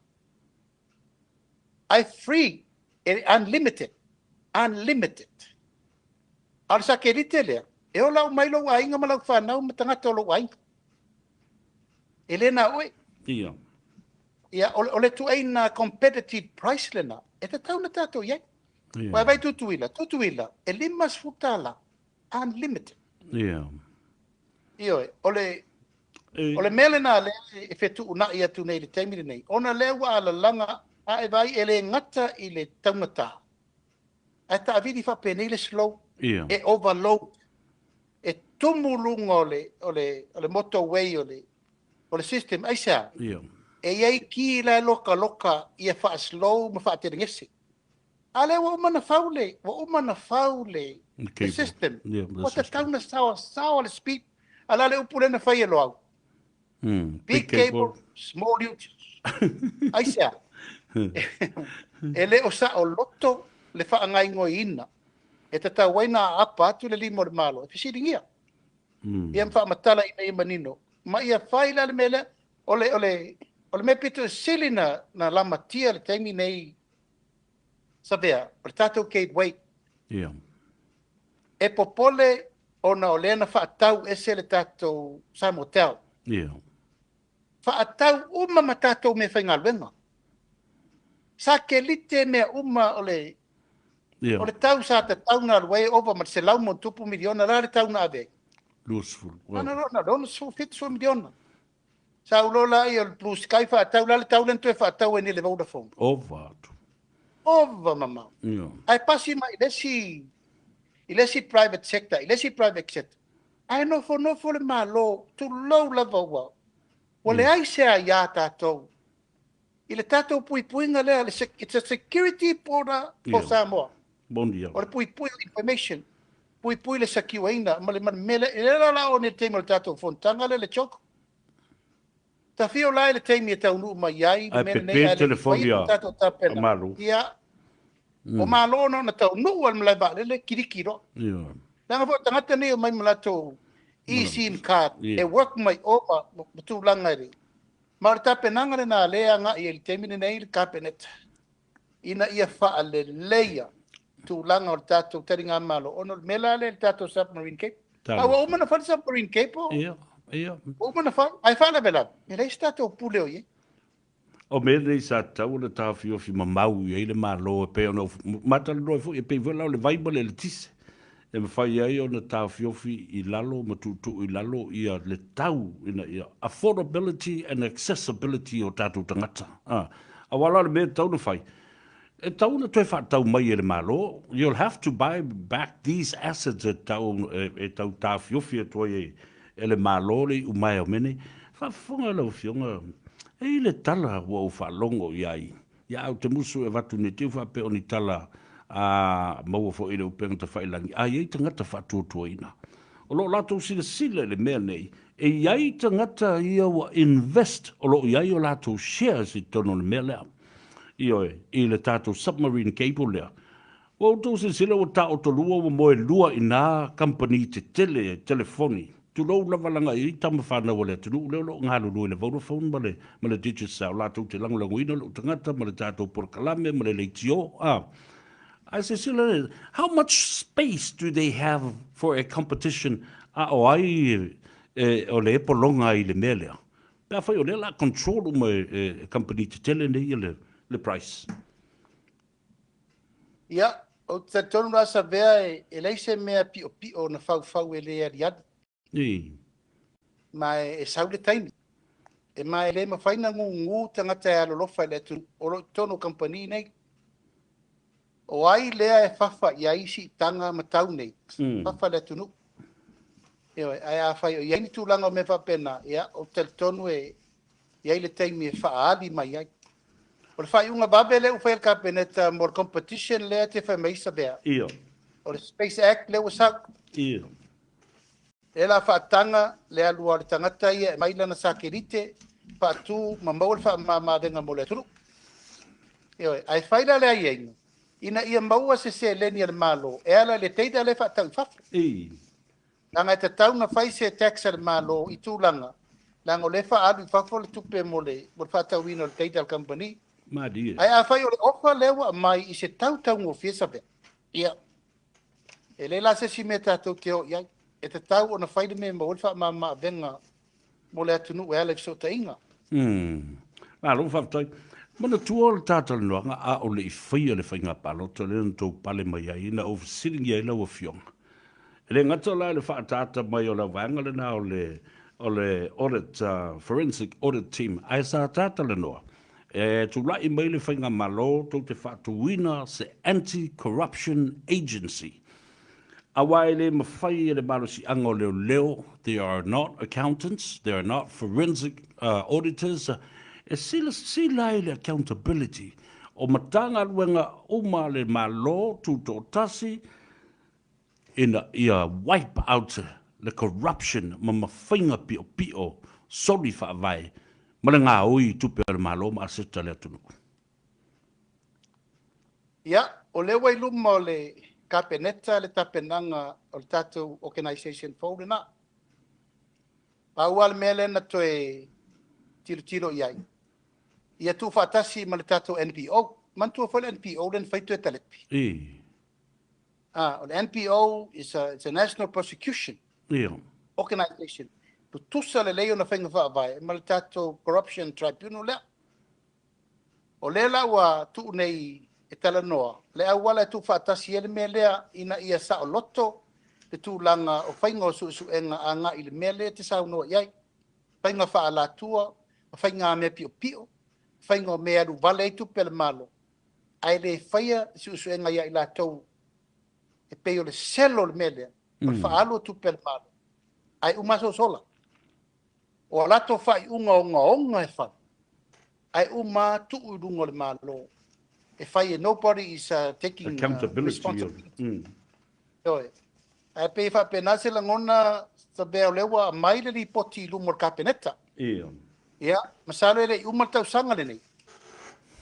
ae free, e unlimited, unlimited. A o le sakelite lea, e ola uma ai lou aiga ma lau fanau ma tagata o lou aiga. E le na oe. Ia, o le ituaiga competitive price lena e tatau ona tatou i ai. Aua e vaai Tutuila, Tutuila e $50 unlimited. Ioe, o le o le mea lena lea e fetuunai atu nei i le taimi lenei, ona lea ua alalaga a e vaai e le gata i le taugata, ae taavili faapenei le slow, e overload, e tumu luga o le o le o le motorway o le o le system. Aisea? E i ai ki la e lokaloka ia faaslow ma faatelegese. A lea ua uma ona fau le ua uma ona fau le le system. Ua tatau ona saoasaoa le speed. A o le a le upu lea na fai e Loau? Big cable, small usage. Aisea? E le o saoloto le faagaoioiina e tatau ai ona aapa atu le lima o le Malo e fesiligia. Ia ma faamatala ina ia manino ma ia fai la le mea lea. O le o le o le mea pito sili na na lamatia le taimi nei Savea, o le tatou gateway. E popole ona o lea na faatau ese le tatou Samotel. Faatau uma ma tatou mea faigaluega. Satelite mea uma o le o le tau sa tatau ona alu ai e ova ma le $100+ miliona, o le a le tau na ave ai? 20. Na o le 60, 70 miliona. Sau loa lea o le Blue Sky faatau, la le tau lea na toe faatau ai nei le Vodafone. Ova atu. Ova mamao. Ae pasi mai i le isi private sector, i le isi private sector. Ae nofonofo le Malo, tulou lava ua ua leai se aia tatou i le tatou puipuiga lea, it's a security border for Samoa. Bon dia. O le puipui o information, puipui le secure-ina ma le mea lea, e le la o nei taimi o le tatou fonotaga lea le CHOGM. Tafio la i le taimi e taunuu mai ai le Ae mea pepe lenei, ae le i telefoni faia a tatou a tapena. Malo. Ia, o Malo na ona taunuu lava i le malae vaalele, kiliki loa. Leaga foi o tagata nei e omai ma latou e-SIM card e work mai o ma tulaga e le. Ma o le tapenaga lena lea e agai ai i le taimi lenei le Kapeneta ina ia faaleleia tulaga o le tatou taligamalo ona o le mea la lea i le tatou submarine cable. A ua uma ona fai le submarine cable. Ia, ia. Ua uma ona fai, ae faalavelave, e leai se tatou pule o i ai. O mea nei sa tatau ona taofiofi mamau i ai le Malo e pei ona ou matalanoa ai foi, e pei foi la o le vai ma le eletise e mafai ai ona taofiofi i lalo ma tuutuu i lalo ia le tau ina ia affordability and accessibility o tatou tagata. Aua la o le mea e tatau ona fai, e tatau ona toe faatau mai e le Malo, you'll have to buy back these assets e tau, e tau taofiofi atu ai e le Malo le iumaea o mea nei. Faafofoga lau Afioga, e i ai le tala ua ou faalogo i ai, ia ou te musu e avatu nei te i faapea o ni tala a maua foi i le upega tafailagi, a i ai tagata faatuatuaina. O lo o latou silasila i le mea nei, e i ai tagata ia ua invest, o lo o i ai o latou shares i totonu o le mea lea. Ioe, i le tatou submarine cable lea. Ua outou silasila ua taotolua ua moelua i na kamupani tetele telefoni, tulou lava leaga e i ai tama fanau a le atunuu lea o lo o galulue i le Vodafone ma le ma le Digicel latou te lagolagoina lou tagata ma le tatou polokalame ma le leitio a. Ae silasila le, how much space do they have for a competition a o ai e, o le pologa ai i le mea lea? Pe afai o lea o le a control uma e, e kamupani tetele nei ia le, le price. Ia, ou te talitonu la Savea e leai se mea piopio na faufau e le aliali. Ma e sau le taimi. E ma e le mafai na gugu tagata e alolofa i le atunuu o lo o i totonu o kamupani nei. O ai lea e fafa i ai siitaga ma tau nei, fafa le atunuu. Ioe, ae afai o i ai ni tulaga o mea faapena, ia, ou te talitonu e i ai le taimi e faaali mai ai. O le faaiuga vave lea ua fai e le Kapeneta mo le competition lea e te fai mai ai Savea. O le Space Act lea ua sau. Lea la faataga le alu a le tagata ia e mai lana satelite, faatu ma maua le faamamaavega mo le atunuu. Ioe, ae fai la le aiaiga ina ia maua se seleni a le Malo e ala i le data lea e faatau i fafo. Leaga e tatau ona fai se tax a le Malo i tulaga, leaga o lea e faaalu i fafo le tupe mo le faatauina o le data a le kamupani. Malie. Ae afai o le offer lea ua aumai i se tau taugofie Savea, ia, e leai la se isi mea tatou te o i ai. E tatau ona fai le mea e maua ai le faamama avega mo le atunuu e ala i fesootaiga. Malo faafetai. Manatua o le ta talanoaga a o le i faia le faiga palota lea na tou pale mai ai, na ou fesiligia ai lau Afioga. E le gata la i le faaataata mai o le vaega lena o le audit, forensic audit team, ae sa ta talanoa e tulai mai le faigamalo tou te faatuina se anti-corruption agency. Aua e le mafai e le malosiaga o leoleo, they are not accountants, they are not forensic auditors, e silasila ai le accountability o Matagaluega uma le Malo tutoatasi ina ia wipe out le corruption ma mafaiga piopio soli faavae ma le gaoi i tupe a le Malo ma aseta le atunuu. Ia, o lea ua i luma o le Kapeneta le tapenaga o le tatou organisation fou lena. Pau lava le mea lea na toe tilotilo i ai, ia tuufaatasi ma le tatou NPO. Manatua foi le NPO lea na fai toe talepi. Ah, o le NPO it's a National Prosecution Organisation. Tutusa lelei ona faiga faavae ma le tatou Corruption Tribunal lea. O lea la ua tuu nei e talanoa le auala e tuufaatasi ai le mea lea ina ia saoloto le tulaga o faiga o suesuega agai i le mea lea e te saunoa i ai. Faiga faaalatua, ma faiga mea piopio, faiga o mea e alu vale ai tupe a le Malo, ae le faia suesuega ia i latou e pei o le selo o le mea lea, o le faaalu o tupe a le Malo, ae uma aso sola. O a latou faaiuga ogaoga e fai, ae uma tuu i luga o le Malo. E fai e nobody is taking accountability. Responsibility. Ioe. Ae pei e faapena se lagona Savea, o lea ua aumai le lipoti i luma o le Kapeneta. Ia, masalo e le i uma le tausaga lenei.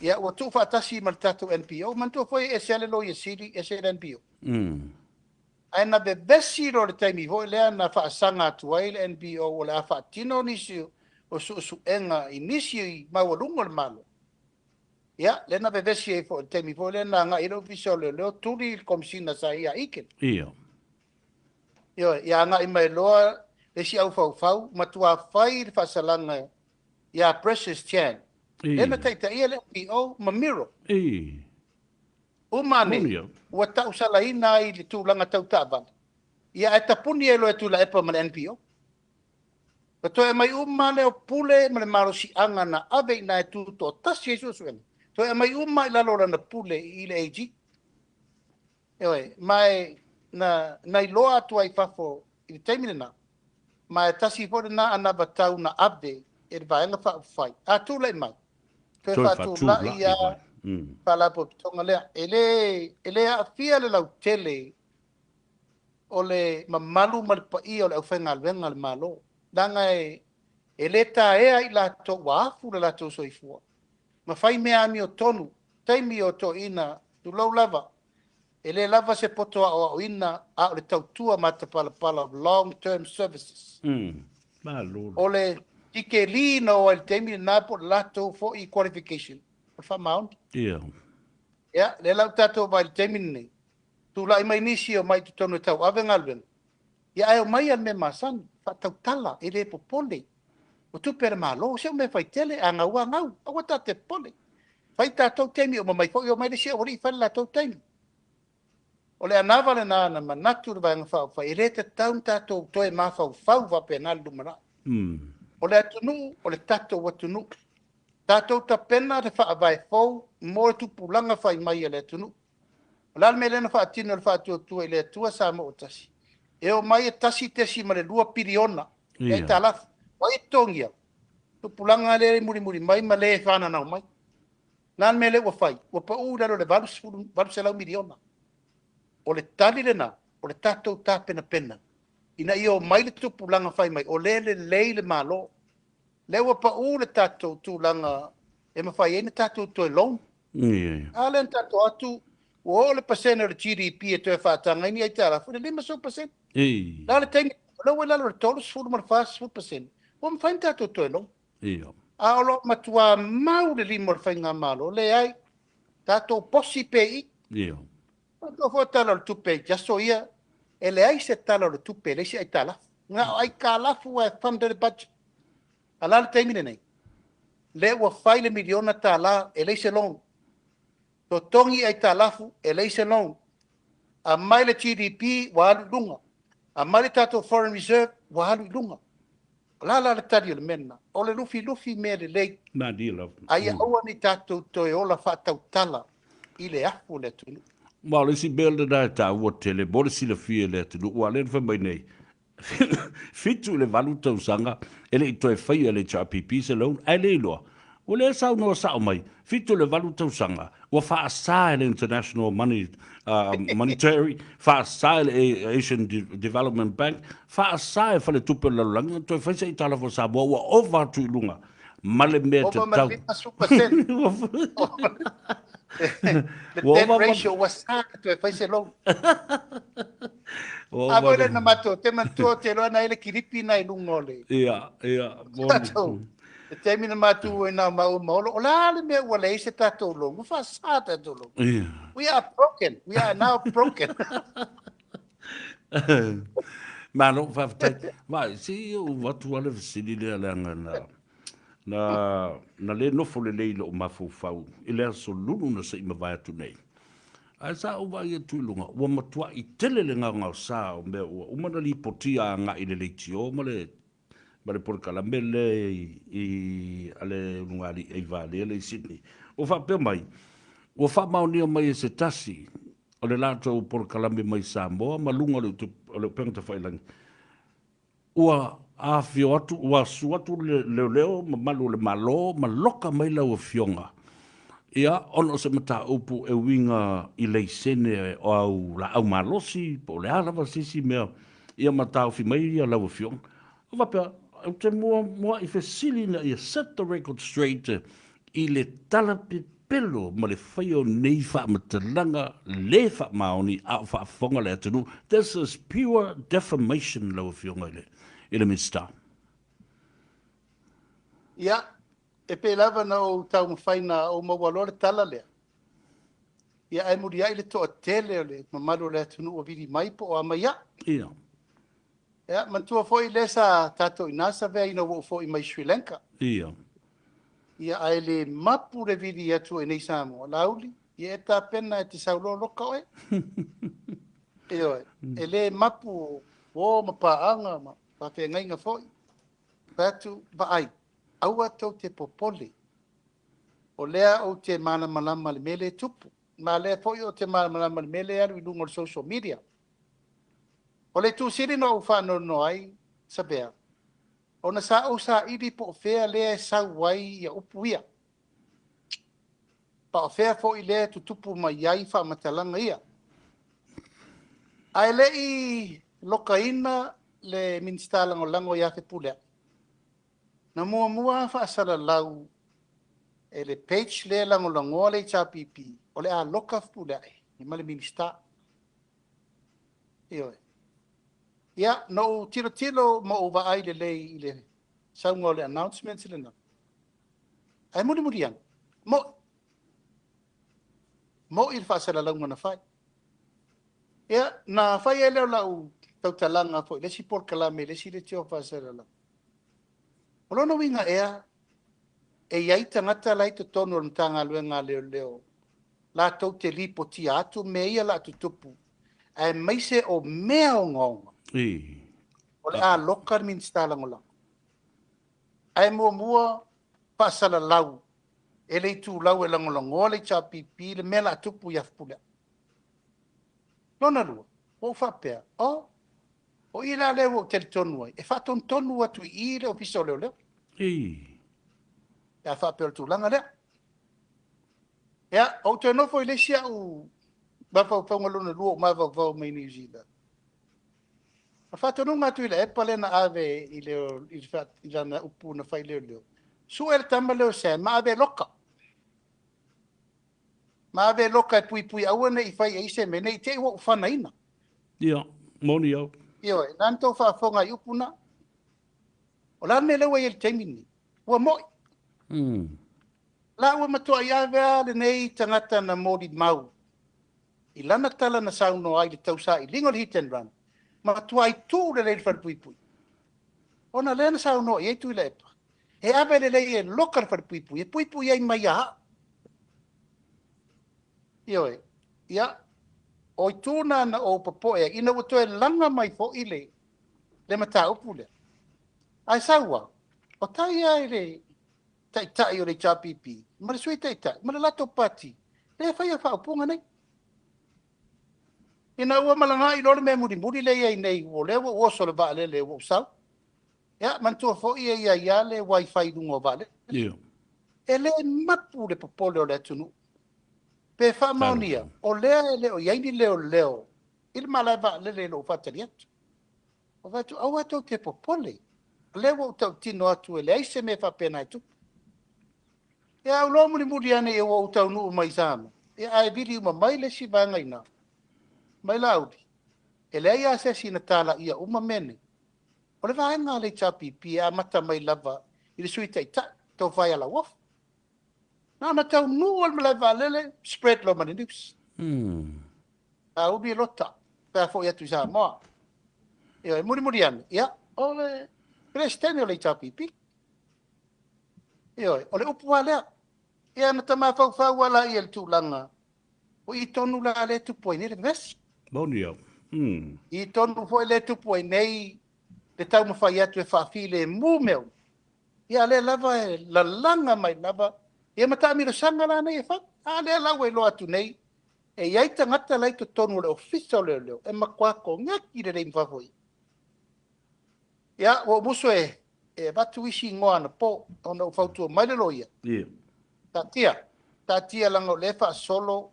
Ia, ua tuufaatasi ma le tatou NPO. Manatua foi e ese lava le Loia Sili, ese le NPO. Ae na vevesi loa le taimi foi lea na faasaga atu ai le NPO o le a faatino nisi o suesuega i nisi maualuga o le Malo. Ia, lea na vevesi ai foi i le taimi foi lea na agai ai le Ofisa o Leoleo tuli le Komesina sa ia Ike. Ioe, ia agai mai loa le isi aufaufau, matua fai le faasalaga ia Precious Chan. Lea na taitaia le NPO ma Miro. Uma ane, Moni au. Ua tausalaina ai le tulaga tau taavale. Ia, ae tapuni ai loa e Tuilaepa ma le NPO. Ua toe aumai uma lea o pule ma le malosiaga na ave i ina e tutoatasi ai suesuega. Toe aumai uma i lalo o lana pule i le AG. Ioe, ma e na iloa atu ai i fafo i le taimi lena, ma e tasi foi lena anavatau na ave e le Vaega Faaupufai. A tulai mai, toe Toe faatulai faatulai ia mai. Faalapotopotoga lea. E le aafia le lautele o le mamalu ma le paia o le aufaigaluega a le Malo. Leaga e le taea i latou ua afu le latou soifua ma fai mea amiotonu, taimi o toeaiina, tulou lava, e le lava se poto aoaoina a o le tautua matapalapala of long term services. Malo. O le tikeli na o ai i le taimi lena po o le latou foi qualification, o le faamaoni. Ia, lea la ua tatou vaai i le taimi lenei, tulai mai nisi o mai i totonu e tauave galuega, ia ae omai lava i le mea masani, faatautala, e le popole. O tupe a le Malo, se o mea faitele, a gau a gau, aua ta te popole. Fai tatou taimi, uma mai foi omai le isi aualii fai le latou taimi. O le anava lena na manatu le Vaega Faaupufai, e le tatau ona tatou toe mafaufau faapena le lumanai. O le atunuu, o le tatou atunuu. Tatou tapena le faavae fou mo le tupulaga fai mai a le atunuu. O le a le mea lea na faatino e le Faatuatua i le Atua Samoa ua Tasi? E omai e 1.2 piliona e aitalafu. O ai e totogia? Tupulaga lea e mulimuli mai ma le fananau mai. O le a le mea lea ua fai? Ua pau i lalo o le 80, 800 miliona. O le tali lena, o le tatou tapenapena ina ia omai le tupulaga fai mai, o lea e lelei le Malo. Lea ua pau le tatou tulaga e mafai ai ona tatou toe loan. A lea na tatou atu, ua oo le pasene o le GDP e toe faataga ai ni aitalafu, le 50%. La le taimi, o lea ua i lalo o le 30 ma le 40%, ua mafai ona tatou toe loan. A o lo o matua mau le lima o le faigamalo, leai, tatou posi pe i. Tatou foi tala o le tupe i aso ia, e leai se tala o le tupe, e leai se aitalafu. Na o aitalafu e fund le budget. A la le taimi lenei? Lea ua fai le miliona tala, e leai se loan. Totogi aitalafu, e leai se loan. Aumai le GDP ua alu i luga. Aumai le tatou foreign reserve ua alu i luga. O le a la le tali o le mea lena? O le lufilufi mea lelei. Malie lava. A ia aua ne i tatou toe ola faatautala i le afu o le atunuu. Ma o le isi mea lena e taua tele mo le silafia e le atunuu, aua o lea na fai mai nei, 7 i le 8 tausaga e le i toe faia e le HRPP se loan, ae le iloa. Ua le saunoa sao mai, 7 i le 8 tausaga ua faasa e le International Money, Monetary, faasa e le Asian Development Bank, faasa e Faletupe o le Lalolagi ona toe fai se aitalafu a Samoa ua ova atu i luga ma le mea tatau. Ova ma le 50%. Le debt ratio ua sa toe fai se loan. A foi lea na matou, te manatua ou te iloa na i ai le kilipi na i luga o le. Ia, ia. Tatou, le taimi na matou i na maua ma Olo, o le a le mea ua leai se tatou loan, ua faasa tatou loan. Ia. We are broken, we are now broken. Malo, faafetai. Ma, se i ou atu lava le fesili lea leaga na, na, na le nofo lelei i lou mafaufau i le aso Lulu na se i mavae atu nei. Ae sa ou vaai atu i luga, ua matuai tele le gaogaosa o mea ua uma ona lipotia agai i le leitio ma le ma le polokalame lea i a le ulugalii Aivalea lea i Sydney. Ua faapea mai, ua faamaonia mai e se tasi o le latou polokalame mai Samoa ma luga o le upega tafailagi, Ua afifio atu, ua susu atu le leoleo ma malu o le Malo ma loka mai lau Afioga, ia, ona o se mataupu e uiga i laisene o au laau malosi po o le a lava se isi mea, ia ma taofi mai lau Afioga. Ou faapea, ou te muamuai fesili ina ia set the record straight i le tala pepelo ma le faia o nei faamatalaga le faamaoni a o faafofoga le atunuu. This is pure defamation lau Afioga i le, i le Minisita. Ia, e pei lava na ou taumafai na ou maua loa le tala lea, ia ae muliai le toatele o le mamalu o le atunuu ua vili mai po o a mai au. Ia. Ia, manatua foi lea sa tatou i ina Savea ina ua ou foi mai Sri Lanka. Ia. Ia, ae le mapu le vili atu i inei Samoa. Laauli, ia e tapena e te sau loa loka oe. Ioe, e le mapu o ma paaga ma faafeagaiga foi. Fai atu, vaai, aua tou te popole. O lea ou te malamalama i le mea lea e tupu. Ma lea foi ou te malamalama i le mea lea e alu i luga o le social media. O le itu sili na ou faanoanoa ai, Sabea, ona sa ou saili po o fea lea e sau ai ia upu ia, pa o fea foi lea e tutupu mai ai faamatalaga ia. Ae le i lokaina le Minisita Lagolago ia Fepuleai, na muamua faasalalau e le page lea e lagolagoa le HRPP o le a loka Fepuleai ma le Minisita. Ioe. Ia, na ou tilotilo ma ou vaai lelei i le sauga o le announcement lena. Ae mulimuli ane, mo'i. Mo'i le faasalalauga na fai. Ia, na fai ai lea o lau tautalaga foi i le isi polokalame i le isi leitio faasalalau. O lona uiga ea, e i ai tagata la e i totonu o le Matagaluega a Leoleo latou te lipotia atu mea ia o le a tutupu, aemaise o mea ogaoga o le a loka le Minisita Lagolago. Ae muamua faasalalau e le itulau e lagolagoa le HRPP le mea o le a tupu ia Fepuleai. Lona lua, ua ou faapea, oh, o i la lea ua ou talitonu ai, e faatonutonu atu i i le Ofisa o Leoleo. Pe a faapea o le tulaga lea. Ia, ou toe nofo i le isi au mafaufauga lona lua ou mafaufau mai Niu Sila. O le faatonuga a Tuilaepa lea na ave i le, i le, i lana upu na fai i leoleo, sue le tama lea o Sam ma ave e loka. Ma ave e loka e puipui aua ne i fai i ai se mea, ne i te i ua ou fanaina. Ia, moni au. Ioe, na na tou faafofoga i upu na. O le a le mea lea ua i ai i le taimi lenei? Ua moi. La ua matuai ave lava lenei tagata na molimau i lana tala na saunoa ai i le tausailiga o le hit and run, matuai tuu lelei i le falepuipui. Ona lea na saunoa i ai Tuilaepa, E ave lelei e loka le falepuipui e puipui ai mai ia a'u. Ioe. Ia, o itu na na ou popo'e ai ina ua toe laga mai fo'i le le mataupu lea. Ae sau a, o tai ia i le Taitai o le HRPP ma le Sui Taitai ma le latou Pati lea e faia faaupuga nei. Ina ua malaga'i loa le mea mulimuli lea e i ai nei, o lea ua ou oso i le vaalele ua ou sau. Ia, manatua foi e i ai lava le wifi i luga o vaalele. E le mapu le popole o le atunuu. Pe faamaonia, o lea e le o i ai ni leoleo i le malae vaalele i lou faatali atu. Ou fai atu, aua tou te popole, o lea ua ou tautino atu e leai se mea faapena e tupu. Ia, ou loa mulimuli ane ua ou taunuu mai i Samoa, ia, ae vili uma mai le isi vaega i ina, mai Laauli, e leai lava se isi na talaia uma mea nei. O le vaega a le HRPP e amata mai lava i le Sui Taitai, Tofa ia Lauofo. Na ona taunuu lava i le malae vaalele, spread loa ma le news. Laauli e lota pe a foi atu i Samoa. Ioe, mulimuli ane, ia, o le Peresetene o le HRPP. Ioe, o le upu lava lea. Ia, na ta mafaufau lava laia i le tulaga, o i tonu la lea e tupu ai nei le vevesi. Moni au. I tonu foi lea e tupu ai nei le taumafai atu e faafilemu mea uma. Ia, a lea lava e lalaga mai lava ia ma taamilosaga la nei e fai. A lea la ua iloa atu nei, e i ai tagata la i totonu o le Ofisa o Leoleo e matua koneki lelei ma fafo i. Ia, ua ou musu e avatu isi igoa anapo, ona ua fautua mai le loia. Taatia, taatia leaga o lea e faasolo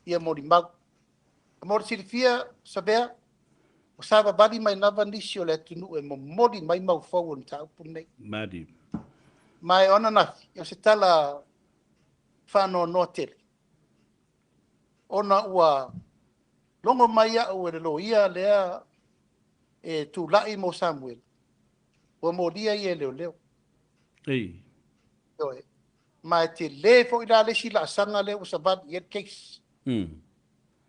ia molimau. Mo le silafia, Savea, ua savavali mai lava nisi o le atunuu e momoli mai mau fou o le mataupu lenei. Maddie. Ma e o ananafi, o se tala faanoanoa tele, ona ua logo mai au e le loia lea e tulai mo Samuel, ua molia ia e leoleo. Ei. Ioe. Ma e tele foi la le isi laasaga lea ua savali i ai le case.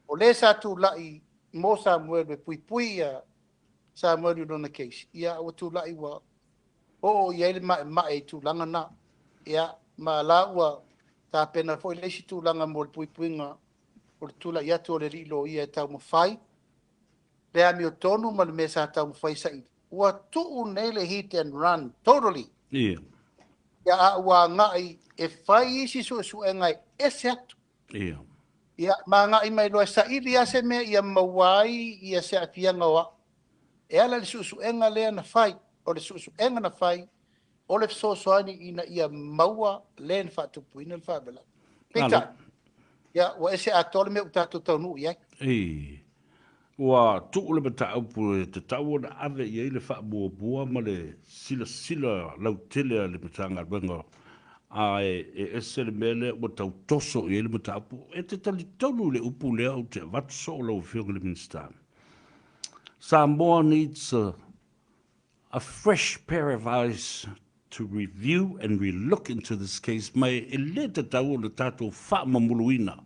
O le sa tulai mo Samuel e puipui ia Samuel i lona case, ia ua tulai ua oo i ai le maemae i tulaga na. Ia, ma la ua tapena foi le isi tulaga mo le puipuiga o le tulai atu o le alii loia e taumafai le amiotonu ma le mea sa taumafai saili. Ua tuu nei le hit and run totally. Ia, a ua agai e fai isi suesuega e ese atu. Ia, ma agai mai loa e saili lava se mea ia maua ai ia se aafiaga o au. E ala i le suesuega lea na fai, o le suesuega na fai, o le fesoasoani ina ia maua le na faatupuina le faalavelave. Peitai, ia, ua ese atoa le mea ua tatou taunuu i ai. Ei, ua tuu le mataupu e tatau ona ave i ai le faamuamua ma le silasila lautele a le Matagaluega, a e ese le mea lea ua tau toso i ai le mataupu. E te talitonu i le upu lea ou te avatu soo lau Afioga i le Minisita. Samoa needs a fresh pair of eyes to review and relook into this case mai e le tatau ona tatou faamamuluina.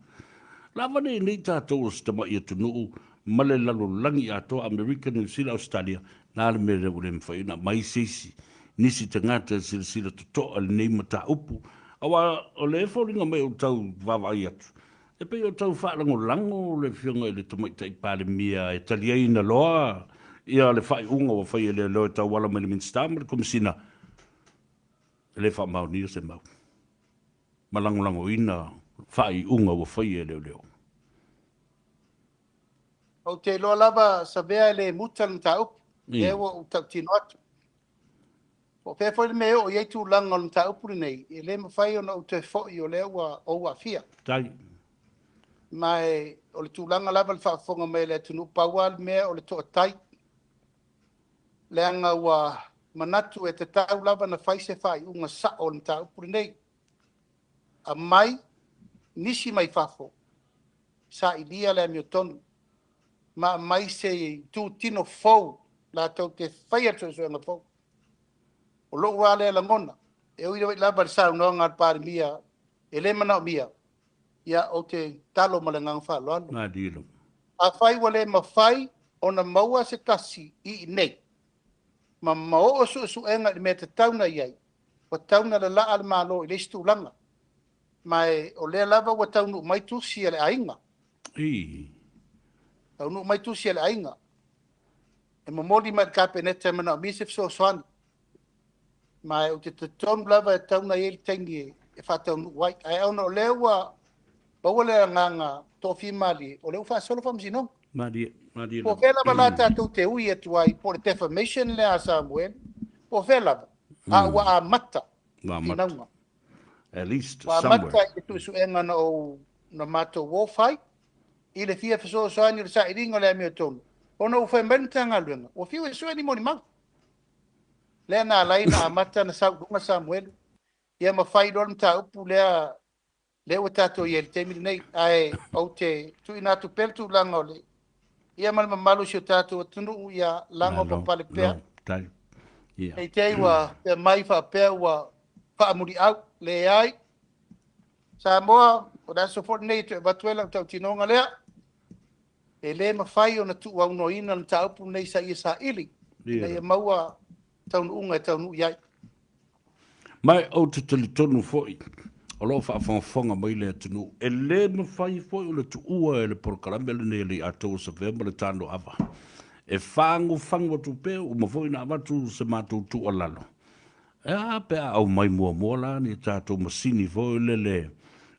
Lava nei nei tatou o se tama'i atunuu ma le lalolagi atoa, Amerika, Niu Sila, Ausetalia, na le mea lea ua le mafai ona aumai se isi nisi tagata e silasila toto'a i lenei mataupu, aua o le foliga mai o tau vaavaai atu, e pei o tau faalagolago le Afioga i le Tamaitai Palemia e taliaina loa ia le faaiuga ua fai e leoleo e tauala mai le Minisita ma le Komesina, e le faamaonia se mau ma lagolagoina faaiuga ua faia e leoleo. Ou te iloa lava, Savea, e le muta le mataupu, lea ua ou tautino atu. Po o fea foi le mea e oo i ai tulaga o le mataupu lenei, e le mafai ona ou toe foi o lea ua ou aafia. Tai. Ma e, o le tulaga lava i le faafofoga mai a le atunuu, pau lava le mea o le toatai, leaga ua manatu e tatau lava ona fai se faaiuga sao o le mataupu lenei. Aumai nisi mai fafo, sailia le amiotonu, ma aumai se itutino fou latou te faia le suesuega fou. O lou lava lea lagona, e ui lava i le saunoaga a le Palemia e le manaomia, ia ou te talo ma le agaga faaaloalo. Afai ua le mafai ona maua se tasi i inei, ma oo suesuega i le mea tatau na i ai, Ua tau na lalaa le Malo i le isi tulaga. Ma e, o lea lava ua taunuu mai tusi a le aiga. Taunuu mai tusi a le aiga. E momoli mai i le Kapeneta e manaomia se fesoasoani. Ma e ou te talitonu lava e tatau ona i ai le taimi e faataunuu ai. Ae ona o lea ua maua le agaga toafimalie, o lea ua faasolo faamasinoga. Malie, malie Po o lava. fea lava la tatou te ui atu ai, po o le defamation lea a Samuel, po o fea lava, a ua amata Ua amata. finauga. At least Ua somewhere. amata i le suesuega na ou na matou o fai, i le fia fesoasoani o le sailiga o le amiotonu, ona ua fai mai le Matagaluega, ua fiu e sue ni molimau. Lea na ala ai ona amata ona sau i luga Samuelu, ia ma fai loa le mataupu lea lea ua tatou i ai i le taimi lenei. Ae ou te tuuina atu pea le tulaga o le ia ma le mamalu o si o tatou atunuu ia lago Malo, papale pea. lo, tai. Ia. Ne i te i ua pea mai faapea ua faamuliau. Leai. Samoa, o le aso foi lenei e toe avatu ai lau tautinoga lea. E le mafai ona tuuaunoaina le mataupu lenei sa ia saili, ina ia maua taunuuga e taunuu i ai. Ma ou te talitonu foi, o lo o faafogafoga mai le atunuu, e le mafai foi o le tuua e le polokalame lenei a le Atoa Savea ma le Tanoava. E fagufagu atu pea, uma foi ona avatu se matou tuualalo. E a pe a aumai muamua la ni tatou masini foi lele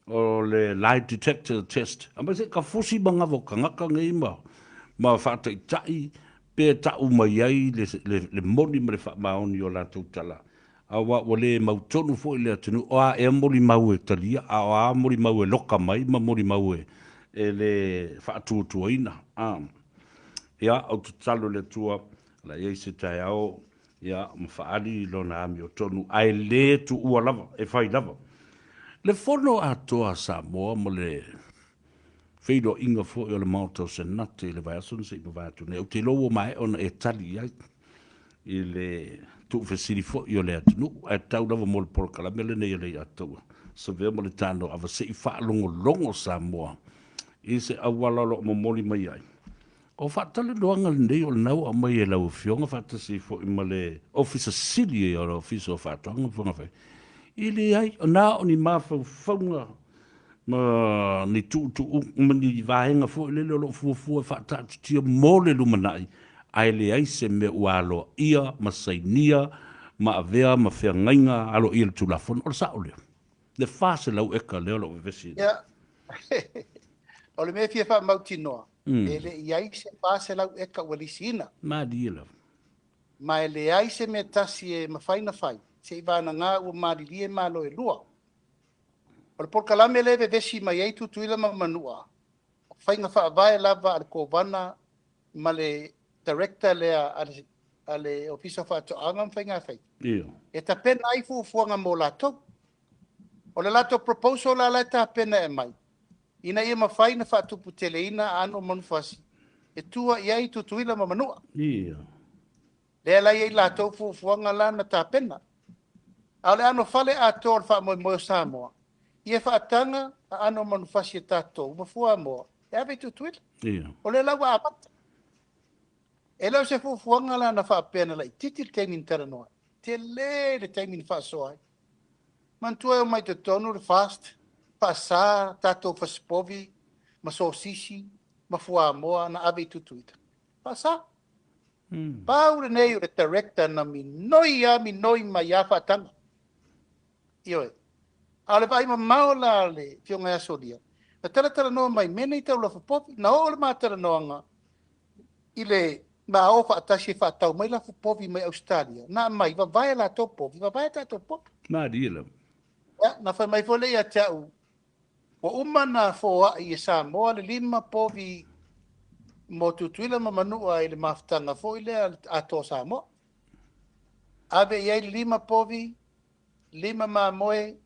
o le lie detector test. Aumai se i ka fusi manava o tagata nei ma faataitai pe tau mai ai le moni ma le faamaoni o latou tala. Aua ua le mautonu foi le atunuu, o a ea molimau e talia, a o a molimau e loka mai ma molimau e le faatuatuaina. Ia, ou te tatalo i le Atua, o le a i ai se taeao, ia, ma faaali lona amiotonu, ae le tuua lava, e fai lava. Le Fono Atoa a Samoa ma le feiloaiga foi o le Maota o Senate i le vaiaso na se i mavae atu nei, ou te iloa ua maea ona e tali i ai i le tuufesili foi o le atunuu, ae tatau lava mo le polokalame lenei a le Atoa Savea ma le Tanoava se i faalogologo Samoa i se auala o lo o momoli mai ai. O faatalanoaga lenei o lena ua aumai e lau Afioga faatasi foi ma le Ofisa Sili o le Ofisa o Faatoaga ma Faiga Faiva, e leai, na o ni mafaufauga ma ni tuutuuga ma ni vaega foi lele o lo o fuafua e faataatitia mo le lumanai, ae leai se mea ua aloaia ma sainia ma avea ma feagaiga aloaia i le Tulafono. O le sao lea, le 400 eka lea o lo o vevesi nei. Ia, o le mea e fia faamautinoa, e le i ai se 400 eka ua lisiina. Malie lava. Ma e leai se mea tasi e mafai ona fai, se i vagana ua malilie Malo e lua. O le polokalame lea e vevesi mai ai Tutuila ma Manua, o faiga faavae lava a le Kovana ma le Director lea a le Ofisa o Faatoaga ma Faiga Faiva, e tapena ai fuafuaga mo latou. O le latou proposal la la e tapena e aumai, ina ia mafai ona faatuputeleina aano o manufasi e tua i ai Tutuila ma Manua. Lea la e i ai latou fuafuaga la na tapena. A o le anofale atoa o le faamoemoe o Samoa, ia faataga aano o manufasi e tatou ma fuamoa e ave i Tutuila. O lea la ua amata. E le o se fuafuaga la na faapea na laitiiti le taimi na talanoa ai. Tele le taimi na faasoa ai. Manatua e omai totonu le FAST, faasa tatou fasipovi ma sosisi ma fuamoa na ave i Tutuila. Faasa. Pau lenei o le director na minoi lava minoi mai lava faataga. Ioe. A o le vaai mamao la a le Afioga ia Solia, na talatalanoa mai mea nei tau lafupovi. Na oo le ma talanoaga i le ma o faatasi e faatau mai lafupovi mai Ausetalia, na aumai, vavae latou povi, vavae tatou povi. Malie lava. Ia, na fai mai foi lea ia te au, ua uma na foai e Samoa le 5 povi mo Tutuila ma Manua i le mafutaga foi lea Atoa Samoa. Ave i ai le 5 povi, 5 mamoe,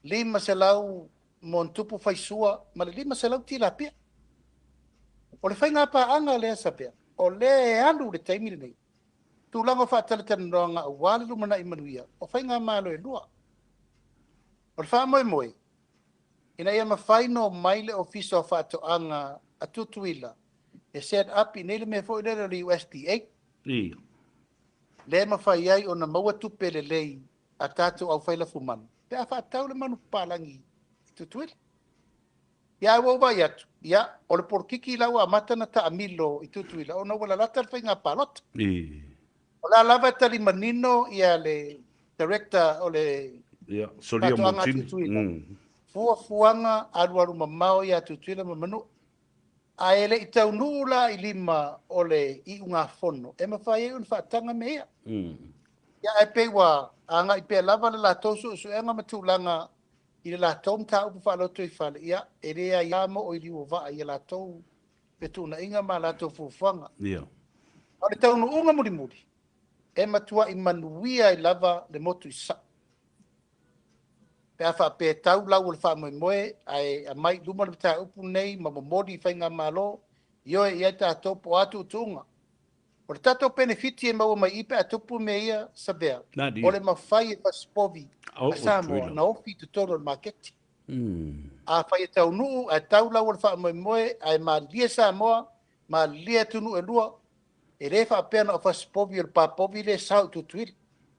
500 montupu faisua ma le 500 tilapia. O le faiga paaga lea Sabea, o lea e alu le taimi lenei. Tulaga o faatalatalanoaga aua le lumanai manuia, o faiga malo e lua. O le faamoemoe, ina ia mafai no mai le Ofisa o Faatoaga a Tutuila e set up i nei le mea foi lea o le USDA. Lea e mafai ai ona maua tupe lelei a tatou aufai lafumanu pe a faatau le manu papalagi i Tutuila. Ia ae ua ou vaai atu, ia, o le polokiki la ua amata ona taamilo i Tutuila ona ua lalata le faiga palota. O la lava e tali manino ia le director o le Ia, Solia Faatoaga a Motini. Tutuila, fuafuaga alualumamao ia Tutuila ma Manua. Ae e le i taunuu la i lima o le iugafono e mafai ai ona faataga mea ia. Ia ae pei ua agai pea lava le latou suesuega ma tulaga i le latou mataupu faalotoifale, ia, e le aia mo i liu o vaa i a latou fetuunaiga ma a latou fuafuaga. A o le taunuuga mulimuli, e matuai manuia ai lava le motu i Sasae. Pe a faapea e tau lau o le faamoemoe ae aumai i luma le mataupu lenei ma momoli i faigamalo, ioe i ai tatou po o a tuutuuga. O le tatou penefiti e maua mai i i pe a tupu mea ia, Savea, o le mafai e fasipovi a Samoa ona ofi i totonu o le maketi. Afai e taunuu ae tau lau o le faamoemoe ae malilie Samoa, malilie atunuu e lua, e le faapea na o fasipovi o le papovi lea e sao i Tutuila,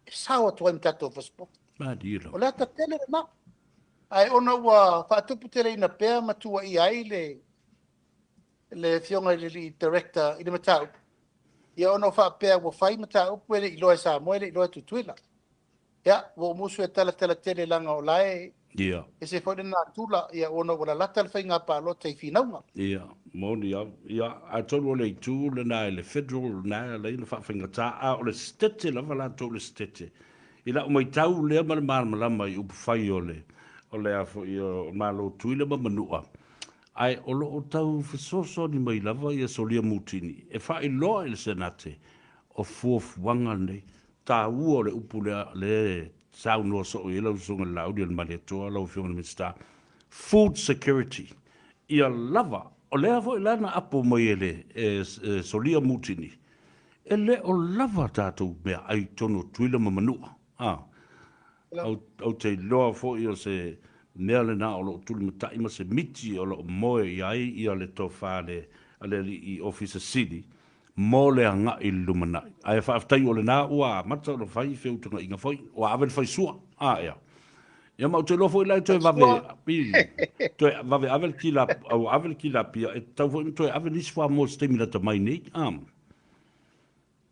e sao atu ai ma tatou fasipovi. O le ata tele lena. Ae ona ua faatuputeleina pea ma tuuaia ai le le afioga i le alii director i le mataupu, ia ona o faapea ua fai mataupu e le i iloa e Samoa e le i iloa e Tutuila. Ia, ua ou musu e talatala tele leaga o la e ese foi le natura, ia ona ua lalata le faiga palota i finauga. Ia, moni lava. Ia, atonu o le itu lena i le Federal lena e ala ai ona faafaigata, a o le Setete lava latou le Setete. I lau maitau lea ma le malamalama i upufai o le, o le a foi, o Malo Tuila ma Manua, ae o lo o tau fesoasoani mai lava ia Solia Mutini e faailoa i le Senate o fuafuaga nei. Taua o le upu lea lea e saunoa soo i ai lau Susuga i le Laauli o le Malietoa, lau Afioga i le Minisita, food security, ia lava. O lea foi la na apo mai e le e Solia Mutini, e le o lava tatou meaai i totonu o Tutuila ma Manua. A. Ou te iloa foi o se mea lena o lo o tulimatai ma se miti o lo o moe i ai ia le tofa a le alii Ofisa Sili mo le agai i le lumanai. Ae faafetai o lena ua amata ona fai feutagaiga foi, ua ave le faisua. A ea. Ia ma ou te iloa foi la e toe vave, toe vave ave le kila, ua ave le tilapia, e tatau foi ona toe ave nisi fuamoa i se taimi lata mai nei. A.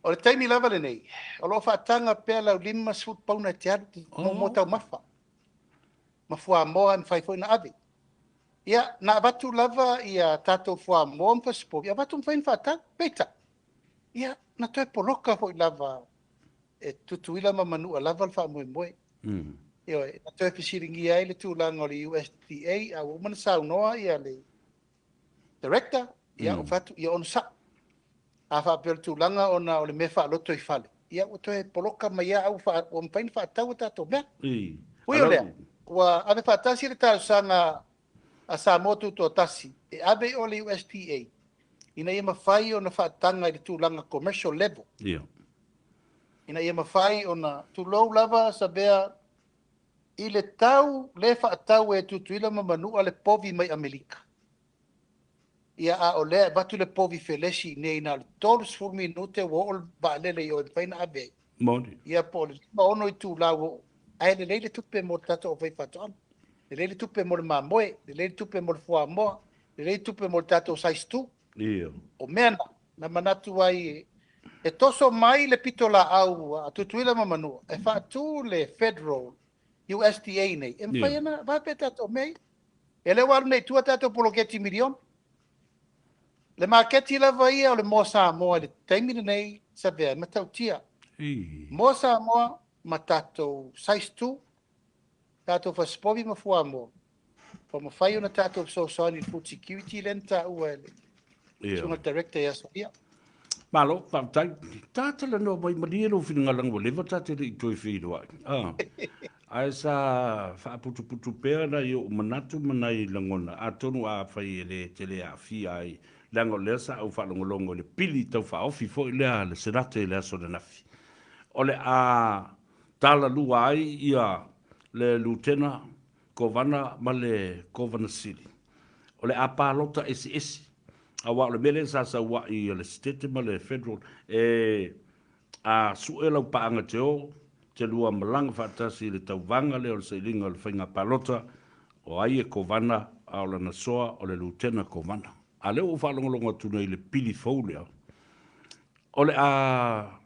O le taimi lava lenei, o lo o faataga pea lau 50 pauna e te alu mo meataumafa ma fuamoa e mafai foi ona ave. Ia, na avatu lava ia tatou fuamoa ma fasipovi, avatu mafai ona faatau. Peitai, ia, na toe poloka foi lava e Tutuila ma Manua lava le faamoemoe. Ioe, na toe fesiligia ai le tulaga o le USDA, a ua uma ona saunoa ia le Director, ia, ua fai atu, ia onosai. A faapea o le tulaga ona o le mea faalotoifale, ia ua toe poloka mai lava a ua mafai ona faatau a tatou mea. Ui o lea, ua ave faatasi le talosaga a Samoa Tutoatasi e ave i o le USDA ina ia mafai ona faataga i le tulaga commercial level. Ina ia mafai ona tulou lava Savea i le tau le faatau e Tutuila ma Manua le povi mai Amerika. Ia, a o lea e avatu le povi felesi i inei na o le 30 minute ua oo le vaalele i o e mafai ona ave ai. Moni. Ia, po o le 56 itula ua oo. Ae lelei le tupe mo le tatou aufaifaatoaga. Lelei le tupe mo le mamoe, lelei le tupe mo le fuamoa, lelei le tupe mo le tatou size 2. O mea na, na manatu ai e toso mai le pitolaau a Tutuila ma Manua e faatu le Federal USDA nei, e mafai ona vave tatou mea ia. E le ua alu nei i tua tatou poloketi miliona. Le maketi lava ia o le moa Samoa i le taimi lenei, Savea, e matautia. Moa Samoa ma tatou size 2, tatou fasipovi ma fuamoa, ua mafai ona tatou fesoasoani i le food security lea na taua e le Susuga Director ia Solia. Malo, faafetai. Ta talanoa mai malie lou finagalo ua leva ta te le i toe feiloai. Ah. Ae sa faaputuputu pea nai ou manatu ma nai lagona, atonu afai e le tele aafia ai, leaga o lea sa ou faalogologo i le pili taufaaofi foi lea a le Senate i le aso ananafi. O le a talalua ai ia le Lutena Kovana ma le Kovana Sili. O le a palota eseese, aua o le mea lea sa sau ai le Setete ma le Federal, e a sue lau paaga e te o, telua malaga faatasi i le tauvaga lea o le sailiga o le faiga palota, o ai e Kovana a o lana soa o le Lutena Kovana. A lea ua ou faalogologo atu nei i le pili fou lea, o le a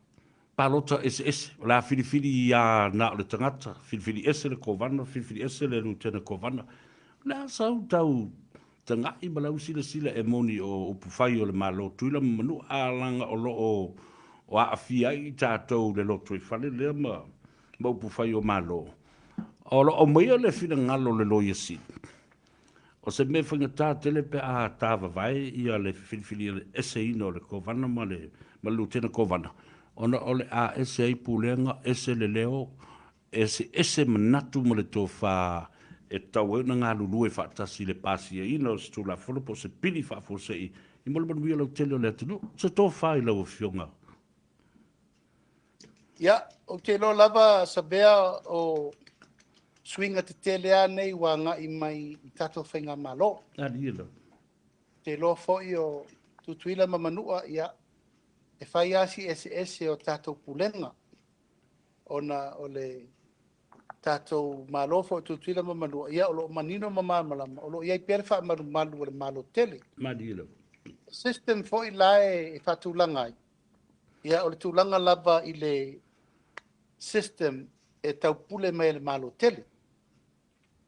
palota eseese, o le a filifili ia na o le tagata, filifili ese le Kovana, filifili ese le Lutena Kovana. O le a sau tau taga'i ma lau silasila e moni o upufai o le Malo Tuila ma Manua, a laga o lo o o aafia ai i tatou i le lotoifale lea ma ma upufai o Malo. O lo o aumaia le finagalo o le Loia Sili, o se mea faigata tele pe a tavavae ia le filifili eseina o le Kovana ma le ma le Lutena Kovana, ona o le a ese ai pulega, ese le leo, eseese manatu ma le tofa e tatau ai ona galulue faatasi i le pasiaina o se Tulafono po o se pili faafuasei i mo le manuia lautele o le atunuu. Se tofa i lau Afioga. Ia, ou te iloa lava Savea o suiga tetele lava nei ua agai mai i tatou faigamalo. Malie lava. Ou te iloa foi o Tutuila ma Manua, ia, e fai lava si eseese o tatou pulega ona o le tatou Malo foi o Tutuila ma Manua, ia o lo o manino ma malamalama, o lo o i ai pea le faamalumalu a le Malo tele. Malie lava. System foi la e faatulaga ai, ia o le tulaga lava i le system e taupule mai e le Malo tele.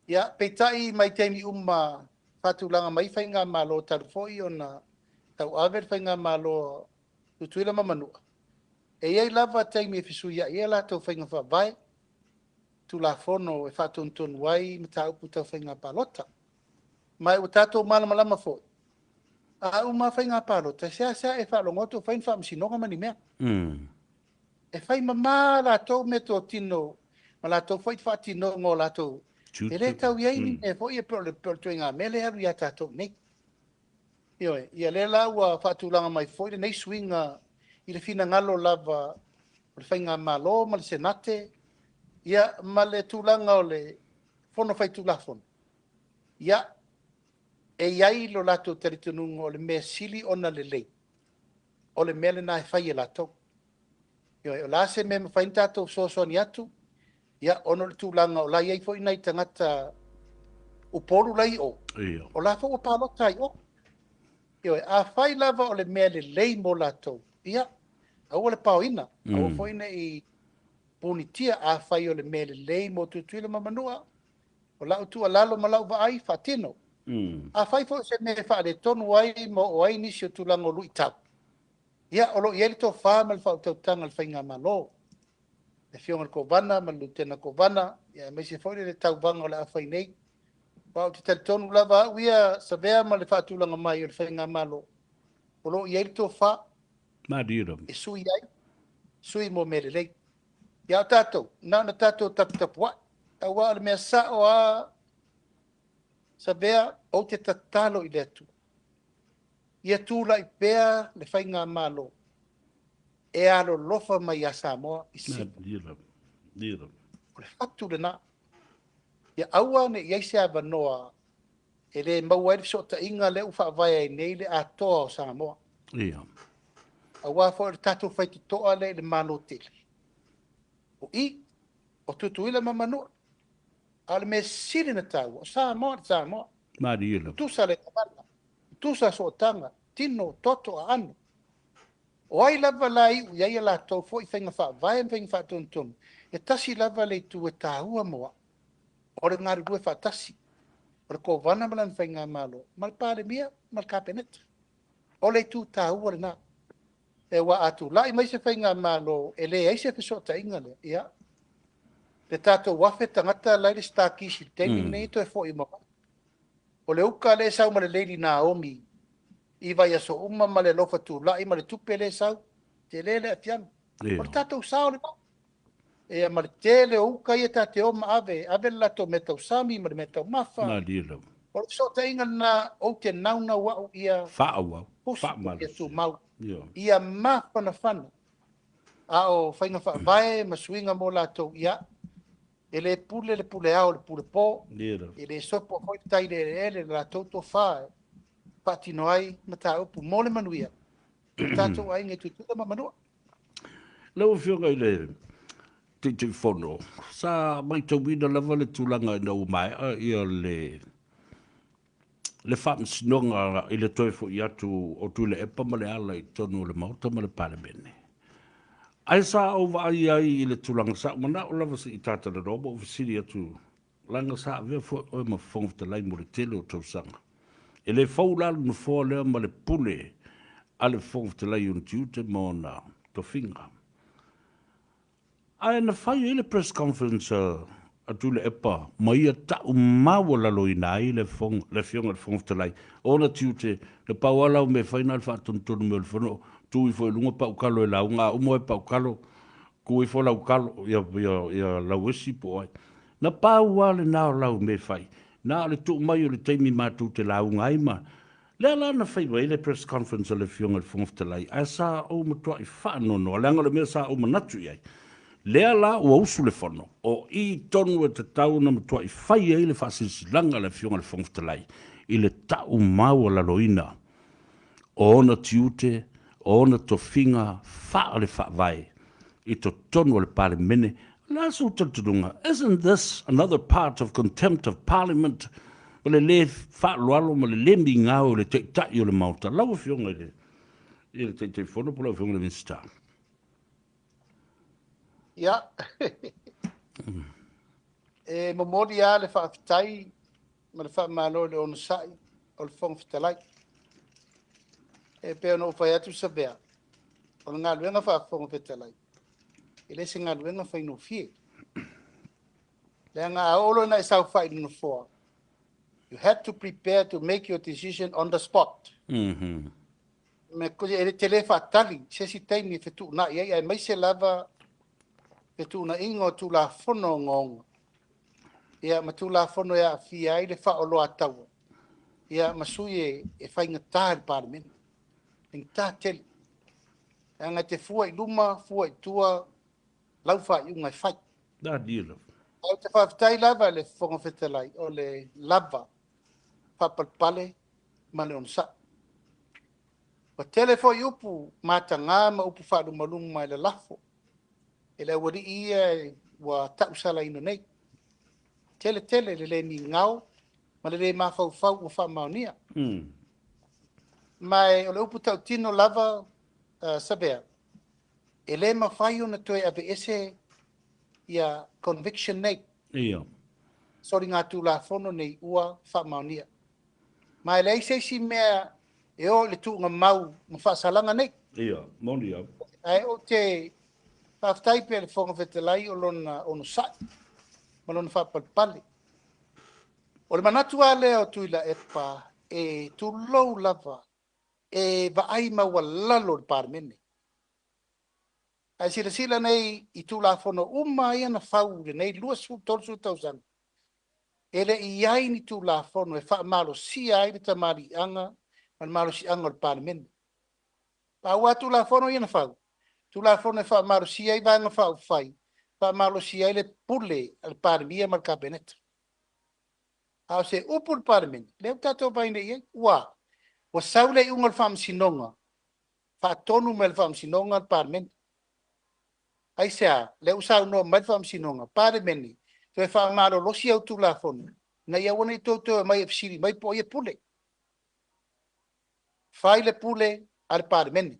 Ia, peitai mai taimi uma faatulaga mai faigamalo talu foi ona tauave le faigamalo Tutuila ma Manua, e i ai lava taimi e fesuiai ai a latou faiga faavae, Tulafono e faatonutonu ai mataupu tau faiga palota. Ma ua tatou malamalama foi, a uma faiga palota, e seasea e faalogo atu o fai ni faamasinoga ma ni mea. E fai mamā latou meatotino ma latou foi faatinoga o latou. E le tau i ai ni mea foi e pei o le ituaiga mea lea e alu ia tatou nei. Ioe, ia lea la ua faatulaga mai foi lenei suiga i le finagalo lava o le faigamalo ma le Senate, ia ma le tulaga o le Fono Faitulafono. Ia, e i ai lo latou talitonuga o le mea sili ona lelei, o le mea lena e fai e latou. Ioe, o le a se mea e mafai ona tatou fesoasoani atu, ia, ona o le tulaga o la e i ai foi nai tagata Upolu la i o, o la foi ua palota ai o. Ioe, afai lava o le mea lelei mo latou, ia, aua le paoina, aua foi ne i punitia, afai o le mea lelei mo Tutuila ma Manua, o lau tuualalo ma lau vaai, faatino. Afai foi o se mea e faaletonu ai ma oo ai nisi o tulaga o luitau, ia, o lo o i ai le tofa ma le faautautaga a le faigamalo, le Afioga i le Kovana ma le Lutena Kovana, ia, aemaise foi le tauvaga o le a fai nei. Aua ou te talitonu lava au ia Savea ma le faatulaga mai o le faigamalo, o lo o i ai le tofa e sui ai, sui mo mea lelei. Ia o tatou, na ona tatou taputapuai, aua o le mea sao lava Savea, ou te tatalo i le Atua, ia tulai pea le faigamalo e alolofa mai ia Samoa i sisifo. O le fatu lena. Ia aua ne i i ai se avanoa e le maua ai le fesootaiga lea ua faavae ai nei le atoa o Samoa. Aua foi o le tatou faitotoa lea i le Malo tele. O i, o Tutuila ma Manua. A o le mea sili ona taua, o Samoa le Samoa. Tutusa le tavana, tutusa sootaga, tino, toto, aano. O ai lava la e iu i ai a latou foi faiga faavae ma faiga faatonutonu, e tasi lava le itu e taua mo au, o le galulue faatasi, o le Kovana ma lana faigamalo, ma le Palemia ma le Kapeneta. O le itu taua lena. Aua a tulai mai se faigamalo e leai se fesootaiga lea, ia, le tatou 1,000 tagata la e i le Star Keys i le taimi lenei e toe foi mai. O le uka lea e sau ma le Lady Naomi i vaiaso uma ma le alofa tulai ma le tupe lea e sau, tele le atiaga. O le tatou sao lena. Ia ma le tele o uka ia ta te o ma ave, ave le latou meatausami ma le meataumafa. O le fesootaiga lena ou te naunau au ia faaauau, pusi, ia tumau, ia mafanafana. A o faiga faavae ma suiga mo latou, ia, e le pule le pule ao i le pule po, e le sopo foi le tai i le eleele i le latou tofa e faatino ai mataupu mo le manuia o tatou aiga i Tutuila ma Manua. Lau Afioga i le Taitaifono, sa matauina lava le tulaga ina ua maea ia le le faamasinoga i le toe foi atu o Tuilaepa ma Leala i totonu o le Maota ma le Palemene. Ae sa ou vaai ai i le tulaga sa ou manao lava se i ta talanoa ma ou fesili atu leaga sa avea foi oe ma Fofoga Fetalai mo le tele o tausaga. E le fou la le nofoa lea ma le pule a le Fofoga Fetalai i ona tiute ma ona tofiga. Ae na fai ai le press conference a Tuilaepa ma ia ta'u maualaloina ai le le Afioga i le Fofoga Fetalai o ona tiute. Na pau lava lau mea e fai na o le faatonutonu mai o le fono, tu ifo i luga pa'u kalo e lauga, a uma oe pa'u kalo, tu ifo lau kalo ia ia ia lau esi po o ai. Na pau lava lena o lau mea e fai, na o le tuu mai o le taimi matou te lauga ai ma Lea la na fai mai ai le press conference a le Afioga i le Fofoga Fetalai, ae sa ou matuai faanoanoa, leaga o le mea sa ou manatu i ai, lea la ua usu le fono, o i tonu e tatau ona matuai fai ai le faasilasilaga a le Afioga i le Fofoga Fetalai i le ta'u maualaloina o ona tiute, o ona tofiga faale-faavae i totonu o le Palemene. O le a sou talitonuga? Isn't this another part of contempt of Parliament? O le lē faaaloalo ma le lē migao i le Taitai o le Maota. Lau Afioga i le i le Taitaifono po o lau Afioga i le Minisita. Ia, e momoli lava le faafetai ma le faamalo i le onosai o le Fofoga Fetalai. E pei ona ou fai atu Savea, o le galuega faa-Fofoga Fetalai, e le se galuega faigofie. Leaga a oo loa ina e saofai i le nofoa, you had to prepare to make your decision on the spot. Me e te le faatali se isi taimi e fetuunai ai, aemaise lava fetuunaiga o Tulafono ogaoga, ia ma Tulafono e aafia ai le faaoloataua, ia ma sui e faigata i le Palemene. Faigata tele. Leaga e te fua i luma, fua i tua, lau faaiuga e fai. Ae ou te faafetai lava i le Fofoga Fetalai o le lava faapalepale ma le onosai. Ua tele foi upu mataga ma upu faalumaluma e lalafo e le aualii ia ua ta'usalaina nei. Tele tele le lē migao ma le lē mafaufau ua faamaonia. Ma o le upu tautino lava, Savea, e lē mafai ona toe aveese ia conviction nei. Soligatulafono nei ua faamaonia. Ma e leai se isi mea e oo i le tuugamau ma faasalaga nei. Ia, moni au. Ae ou te faafetai pea i le Fofoga Fetalai o lona onosai ma lona faapalepale. O le manatu lava lea o Tuilaepa e tulou lava e vaai maualalo le Palemene. Ae silasila nei i Tulafono uma ia na fau i lenei 20, 30 tausaga, e le i ai ni Tulafono e faamalosia ai le tamaliiaga ma le malosiaga o le Palemene. Pau lava Tulafono ia na fau, Tulafono e faamalosia ai Vaega Faaupufai, faamalosia ai le pule a le Palemia ma le Kapeneta. A o se upu i le Palemene, lea ua tatou vaai nei i ai, ua sau le iuga o le Faamasinoga, faatonu mai e le Faamasinoga le Palemene. Aisea? Lea ua saunoa mai le Faamasinoga, Palemene, toe faamalolosi au Tulafono ina ia aua ne i tou toe omai e fesili mai po o ai e pule. Fai le pule a le Palemene.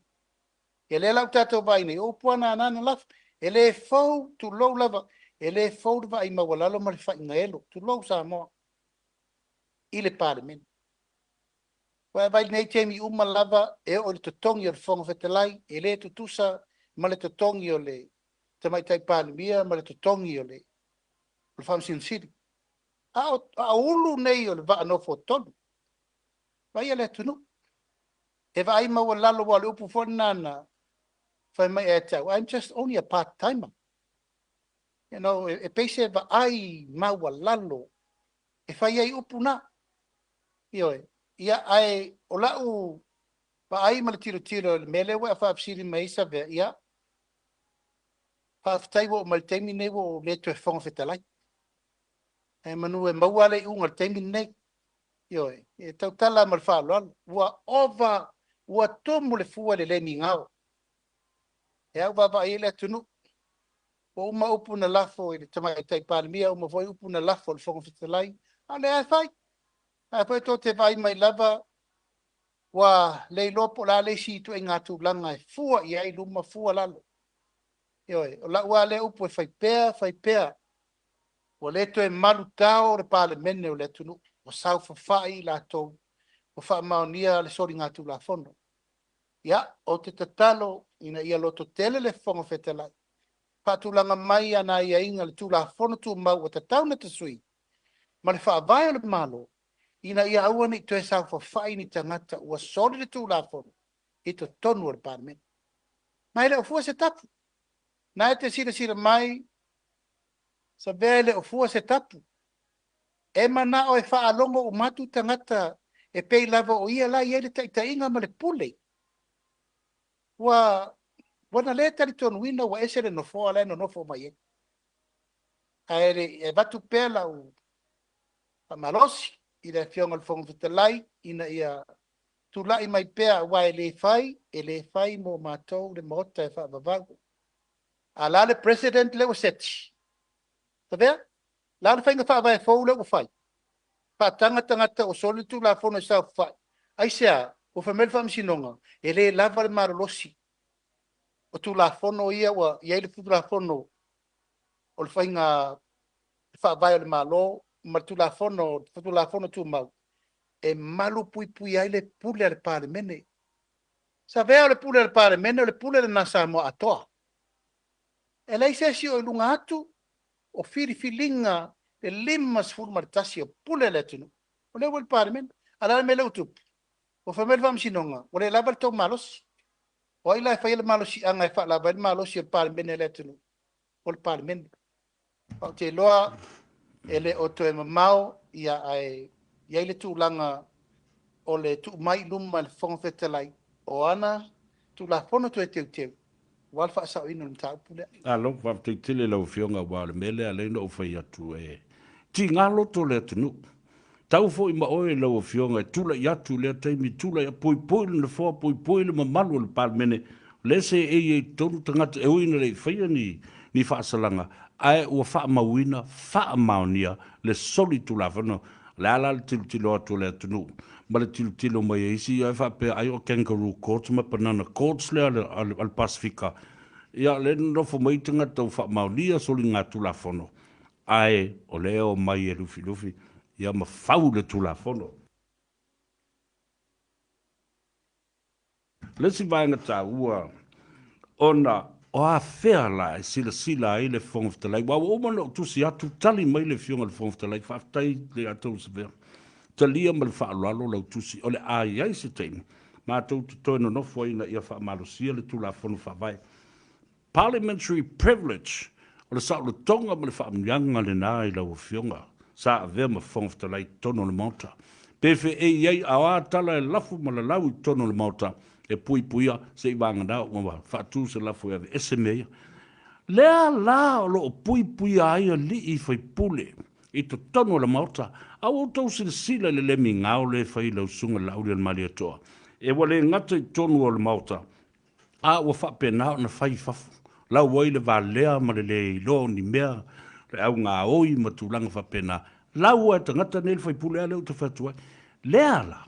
Ia lea la ua tatou vaai nei, o upu lava na na lafo. E le fou, tulou lava, e le fou le vaai maualalo ma le faigaelo, tulou Samoa, i le Palemene. Ua e vaai i lenei taimi uma lava e oo i le totogi o le Fofoga Fetalai, e le tutusa ma le totogi o le Tamaitai Palemia ma le totogi o le Faamasino Sili. A o ulu nei o le vaa nofoatolu, vaaia le atunuu, e vaai maualalo, aua o le upu foi lena na fai mai ia te au, I'm just only a part timer. E pei se vaai maualalo e fai ai upu na. Ioe. Ia, ae o lau vaai ma le tilotilo i le mea lea ua e faafesili mai ai Savea, ia, faafetai ua oo mai i le taimi lenei ua ou le toe Fofoga Fetalai. Ae manu e maua le iuga i le taimi lenei. Ioe, e tautala lava ma le faaaloalo, ua ova, ua tumu le fua i le le migao. E au vaavaai i ai le atunuu. Ua uma upu na lafo i le Tamaitai Palemia, uma foi upu na lafo i le Fofoga Fetalai, a o lea lava e fai. Ae foi tou te vaai mai lava, ua le iloa po o le a le isi ituaiga tulaga e fua i ai luma fua lalo. Ioe, o lau lava lea upu e fai pea fai pea, ua le toe malutao le Palemene o le atunuu, ua saofafai i latou ua faamaonia le soligatulafono. Ia, ou te tatalo ina ia lototele le Fofoga Fetalai, faatulaga mai ana aiaiga i le Tulafono Tumau ua tatau ona tasui ma le Faavae o le Malo, ina ia aua ne i toe saofafai ni tagata ua soli le Tulafono i totonu o le Palemene. Ma e le o fua se tapu. Na e te silasila mai, Savea e le o fua se tapu. E manao e faalogo uma atu tagata e pei lava o ia la e i ai le taitaiga ma le pule. Ua na le talitonuina ua ese le nofoa la e nonofo mai ai. Ae e avatu pea lau faamalosi i le Afioga i le Fofoga Fetalai ina ia tulai mai pea, aua e le fai, e le fai mo matou le Maota e faavavau. A o le a le precedent lea ua seti? Savea, o le a le faiga faavae fou lea ua fai? Faataga tagata ua soli le Tulafono e saofafai. Aisea? Ua fai mai le Faamasinoga, e le lava le malolosi o Tulafono ia ua i ai le Tulafono o le Faiga Faavae o le Malo ma le Tulafono, Tulafono Tumau e malupuipuia ai le pule a le Palemene. Savea, o le pule a le Palemene, o le pule lena a Samoa atoa. E leai se isi o i luga atu o filifiliga e 51 o pule a le atunuu, o lea ua i le Palemene. A o le a le mea lea ua tupu? Ua fai mai le Faamasinoga, ua le lava le tou malosi. O ai la e faia le malosiaga e faalava ai le malosi o le Palemene a le atunuu? O le Palemene. Ou te iloa e le o toe mamao, ae i ai le tulaga o le tuu mai i luma e le Fofoga Fetalai o ana Tulafono Toe Teuteu aua le faasaoina o le mataupu lea. Malo, faafetai tele i lau Afioga, aua o le mea lea lea na ou fai atu e tiga loto le atunuu. Tau foi ma oe lau Afioga e tulai atu i lea taimi, tulai puipui le nofoa, puipui le mamalu o le Palemene, o lea seei ai i totonu tagata e ui ina le i faia ni faasalaga, ae ua faamauina, faamaonia le solitulafono. O le a la le tilotilo atu o le atunuu ma le tilotilo mai a isi, ia e faapea ai o kangaroo courts ma banana courts lea a le Pasefika. Ia, lea e nonofo mai tagata ua faamaonia soligatulafono, ae o lea e omai e lufilufi ia ma fau le Tulafono. O le isi vaega taua, ona o afea la e silasila ai le Fofoga Fetalai, aua ua uma ona ou tusi atu, tali mai le Afioga i le Fofoga Fetalai, faafetai ia te outou, talia ma le faaaloalo lau tusi, o le a i ai se taimi matou te toe nonofo ai ina ia faamalosia le Tulafono Faavae. Parliamentary privilege, o le saolotoga ma le faamanuiaga lena i lau Afioga sa avea ma Fofoga Fetalai i totonu o le Maota. Pe feei ai a o a tala e lafo ma lalau i totonu o le Maota e puipuia seivagana ua faatu se lafo e aveese mea ia. Lea la o lo o puipuia ai alii faipule i totonu o le Maota. A ua outou silasila i le le migao lea e fai i lau Susuga Laaulialemalietoa, e ua le gata i totonu o le Maota, A ua faapena ona fai i fafo, lau ai le valea ma le le iloa o ni mea, le au gaoi ma tulaga faapena. Lau lava e tagata nei le faipule a lea ou te fai atu ai. Lea la,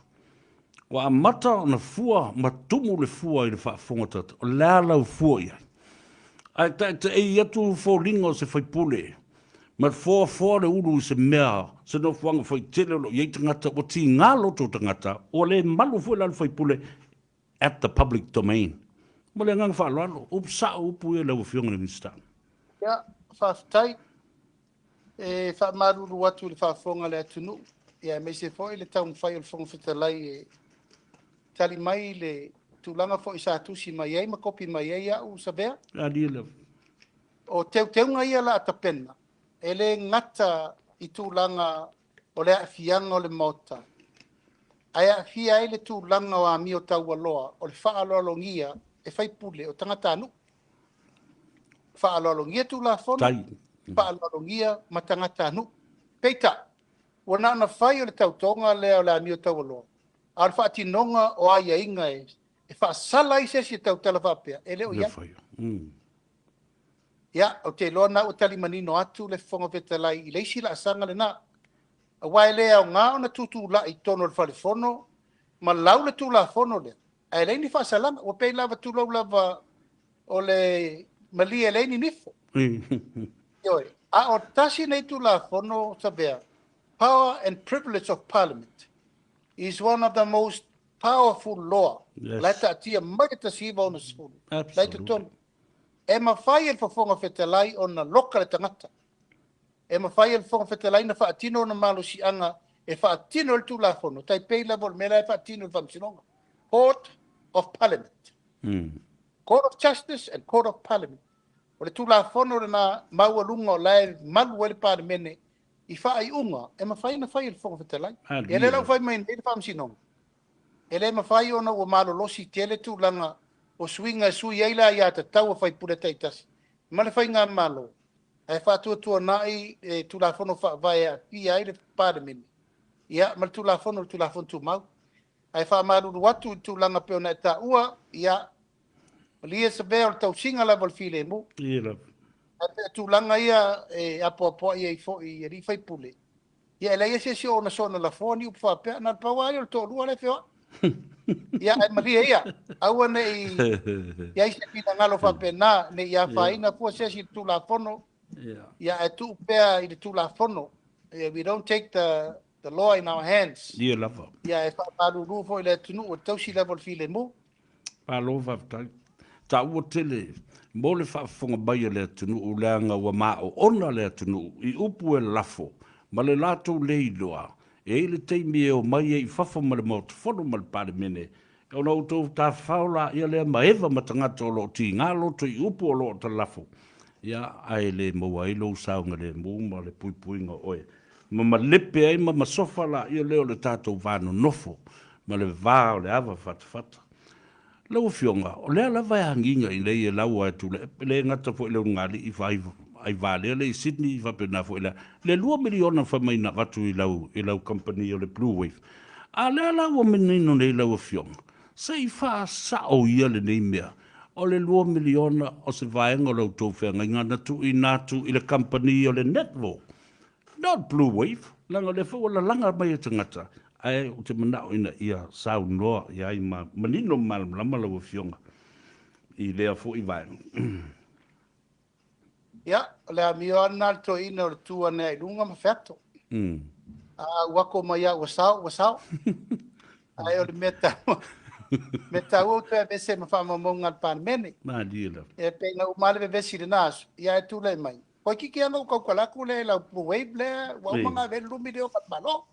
ua amata ona fua ma tumu le fua i le faafofoga tagata, o le a lau fua i ai? Ae taetaei atu foliga o se faipule ma foafoa le ulu i se mea, se nofoaga faitele o lo o i ai tagata, ua tiga loto o tagata, ua le malu foi la le faipule at the public domain. Ma le agaga faaaloalo, upu sao upu ia lau Afioga i le Minisita. Ia, faafetai. E faamalulu atu i le faafofoga a le atunuu, ia aemaise foi le taumafai o le Fofoga Fetalai e tali mai i le tulaga foi sa tusi mai ai ma kopi mai ai au Savea. O teuteuga ia o le a tapena, e le gata i tulaga o le aafiaga o le Maota, ae aafia ai le tulaga o amio taualoa o le faaaloalogia e faipule o tagatanuu. Faaaloalogia Tulafono, faaaloalogia ma tagatanuu. Peitai, ua na ona fai o le tautoga lea o le amio taualoa, a o le faatinoga o aiaiga e faasala ai se isi e tautala faapea, e le o i ai. Ia, ou te iloa na ua tali manino atu le Fofoga Fetalai i le isi laasaga lena. Aua e le aoga ona tutulai i totonu o le Fale Fono ma lau le Tulafono lea, ae leai ni faasalaga. Ua pei lava, tulou lava, o le malie e leai ni nifo. Ioe. A o tasi nei Tulafono, Savea, Power and Privilege of Parliament is one of the most powerful law. La e taatia mai le 1960. La e totonu. E mafai e le Fofoga Fetalai ona loka le tagata. E mafai e le Fofoga Fetalai ona faatino ona malosiaga e faatino ai le Tulafono, tai pei lava o le mea la e faatino i le Faamasinoga. Court of Parliament. Court of Justice and Court of Parliament. O le Tulafono lena maualuga o la e malu ai le Palemene i faaiuga e mafai ona fai e le Fofoga Fetalai. Ia lea la ua fai mai nei le Faamasinoga, e le mafai ona ua malolosi tele tulaga o suiga e sui ai le aiatatau a faipule taitasi ma le faigamalo, ae faatuatuanai le Tulafono Faavae e aafia ai le Palemene, ia, ma le Tulafono o le Tulafono Tumau. Ae faamalulu atu i le tulaga pei ona e taua, ia, malie Savea o le tausiga lava o le filemu. Ia lava. Ae pei o tulaga ia e apoapoai ai foi i alii faipule, ia e leai se isi o ona soona lafoa ni upu faapea, na o le pau lava ia o le toalua lea e feoai. Ia, ae malie ia, aua ne i i ai se finagalo faapena, ne i afaina fua se isi i le Tulafono, ia ae tuu pea i le Tulafono. We don't take the law in our hands. Ia lava. Ia, e faamalulu foi i le atunuu e tausi lava o le filemu. Malo faafetai. Taua tele mo le faafofoga mai a le atunuu leaga ua maoona le atunuu i upu e lafo ma le latou le iloa. E i ai le taimi e omai ai i fafo ma le Maota Fono ma le Palemene ona outou tafafao laia lea ma eva ma tagata o lo o tiga loto i upu o lo o talafo, ia, ae le maua ai lou saogalemu ma le puipuiga o oe ma malepe ai ma masofa laia lea o le tatou va nonofo ma le va o le ava fatafata. Lau Afioga, o lea lava e agiga i nei e lau atu le, e le gata foi i le ulugalii Aivalea lea i Sydney, faapena foi le, le $2 miliona fai mai na avatu i lau, i lau kamupani o le Blue Wave. A lea la ua manino nei lau Afioga, se i faasao ia lenei mea, o le $2 miliona o se vaega o la outou feagaiga na tuuina atu i le kamupani o le Netvo, not Blue Wave, leaga o lea foi ua lalaga mai e tagata, ae ou te manao ina ia saunoa i ai ma manino ma malamalama lau Afioga i lea foi vaega. Ia, o le amio lava lena a le toeaina o le tu ane ai i luga ma feato. A ua ako mai au ua sao, ua sao. Ae o le mea taua, mea taua ua toe aveese ma faamaumauga a le Palemene. Malie lava. E pei na uma lava le vevesi i lena aso, ia ae tulai mai. Toeitiiti lava na ou tautala atu lea i lau Blue Wave lea, ua uma ona ave ai le $2 miliona a le Malo.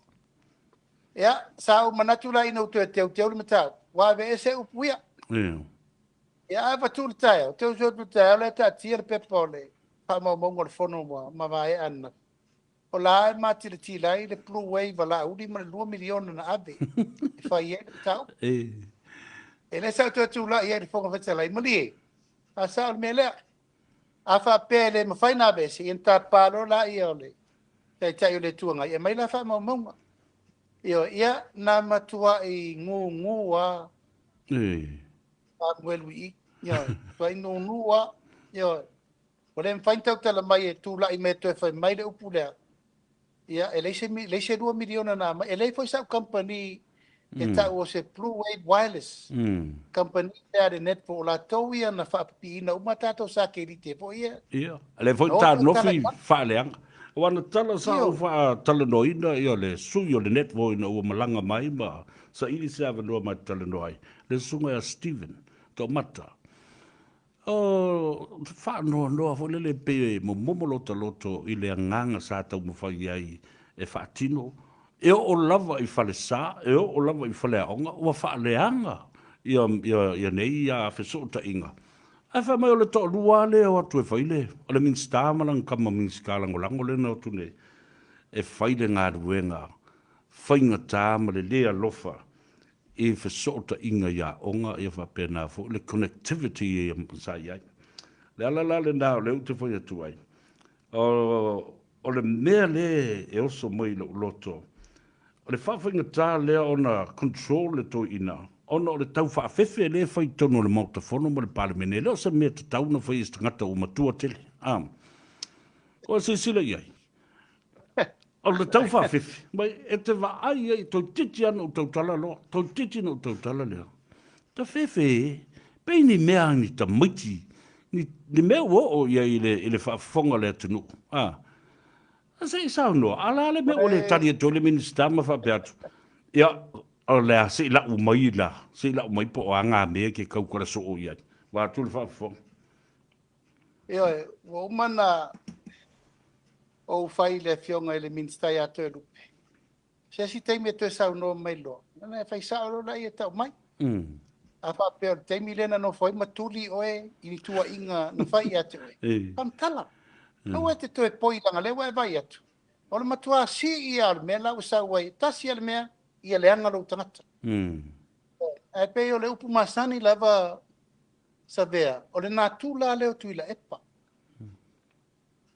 Ia, sa ou manatu la ina ua toe teuteu le mataupu, ua aveese upu ia. Ia, ae avatu le taeao, te usu atu le taeao lea taatia le pepa o le faamaumauga o le fono ua mavaea ananafi. O la e matilatila ai le Blue Wave a Laauli ma le $2 miliona na ave e fai ai le mataupu. E le sa ou toe tulai ai i le Fofoga Fetalai, malie, a sao le mea lea. A faapea e le mafai ona aveese, ia ona tapa loa laia o le Taitai o le Itu Agai e aumai la faamaumauga. Ioe, ia na matuai gugu lava Samuel Wii, ioe, matuai gugu lava, ioe. Ua le mafai ona tautala mai e tulai mai e toe fai mai le upu lea. Ia, e leai se, leai se $2 miliona na aumai. E leai foi sau kamupani e tau o se Blue Wave Wireless. Kamupani lea a le network, o latou ia na faapipiina uma a tatou sakelite foi ia. Ia, lea foi Na o ta tala nofi i lalo. faaleaga. Aua na tala sa ou Ioe. faatalanoaina ia le sui o le network ina ua malaga mai ma saili se avanoa ma te talanoa ai, le susuga ia Stephen Toomata. O faanoanoa foi lele pei e momomo lota loto i le agaga sa taumafai ai e faatino, e oo lava i falesa, e oo lava i faleaoga, ua faaleaga ia, ia, ia nei ia fesootaiga. Ae fai mai o le toalua lava lea e o atu e fai le, o le Minisita ma lana tama Minisita lagolago lea na o atu nei e fai le galuega faigata ma le le alofa i fesootaiga i aoga ia faapena foi le connectivity sa i ai. Le ala la lena o lea ou te fai atu ai, o le mea lea e oso mai i lou loto, o le faafaigata lea ona control le toeaina, ona o le tau faafefe lea e fai i totonu o le Maota Fono ma le Palemene, e le o se mea tatau ona fai e se tagata ua matua tele. A. Ua silasila i ai. O le tau faafefe, mai e te vaai ai, toeitiiti lava na ou tautala loa, toeitiiti na ou tautala lea. Ta fefe e, pei ni mea ni tamaiti, ni, ni mea ua oo i ai i le, i le faafofoga a le atunuu. A. A se i saunoa, a la le mea ua le tali atu ai le Minisita ma faapea atu, ia, o le a se i lau mai la, se i lau mai po o a ngā mea e te tautala soo i ai. Vaeatu le faafofoga. Ioe, ua uma na ou fai i le Afioga i le Minisita ia Toelupe, se isi taimi e toe saunoa mai loa, ona e fai sao loa lea e tau mai. A faapea o le taimi lea na nofo ai ma tuli oe i ni tuuaiga na fai ia te oe, faamatala. Aua e te toe poi leaga lea ua e vaai atu, o le matua sii lava o le mea la ua sau ai, e tasi lava le mea, ia leaga lou tagata. Ae pei o le upu masani lava Savea, o le natura lea o Tuilaepa.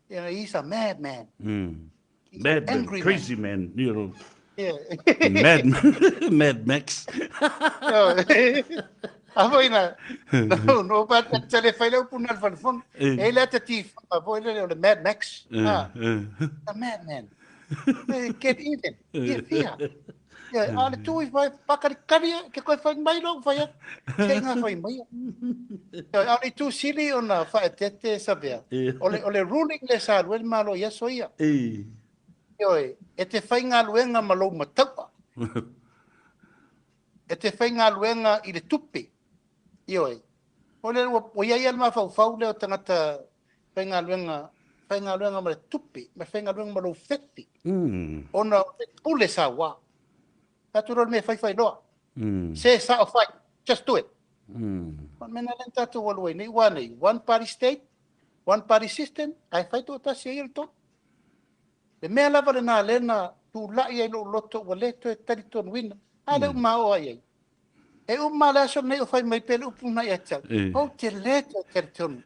You know, he's a madman. He's an Madman, angry man. crazy man, you know. Yeah. Mad, Mad Max. A foi na, no, no, pa te le fai le upu na le falefono. E le ata ti whanga foi le o le Mad Max. Ah, a madman. Get even. Ia fia. Ia, a le tū i whai, pākarikari e, ke koe whai mai lou whai atu. Ke ngā whai mai. Ia, a le tū sili o na whaetete Savea. O le, o le ruling le sa alu e le Malo i aso ia. Ioe, e te whaigaluega ma lou mataua. E te whaigaluega i le tupe. Ioe. O le, ua, ua iai a le mafaufau lea o tagata faigaluega, faigaluega ma le tupe, ma faigaluega ma lou fefi. Ona o le pule saua. Tatou loa le mea e faifai loa. Se sao fai, just do it. O le mea lena lea na tatou alu ai nei, ua nei, one party state, one party system, ae fai toatasi e ia le tonu. Le mea lava lena lea na tulai ai lou loto ua le toe talitonuina, a lea ua maoa i ai. E uma le aso lenei o fai mai pea le upu lena ia te au. Ou te le toe talitonu.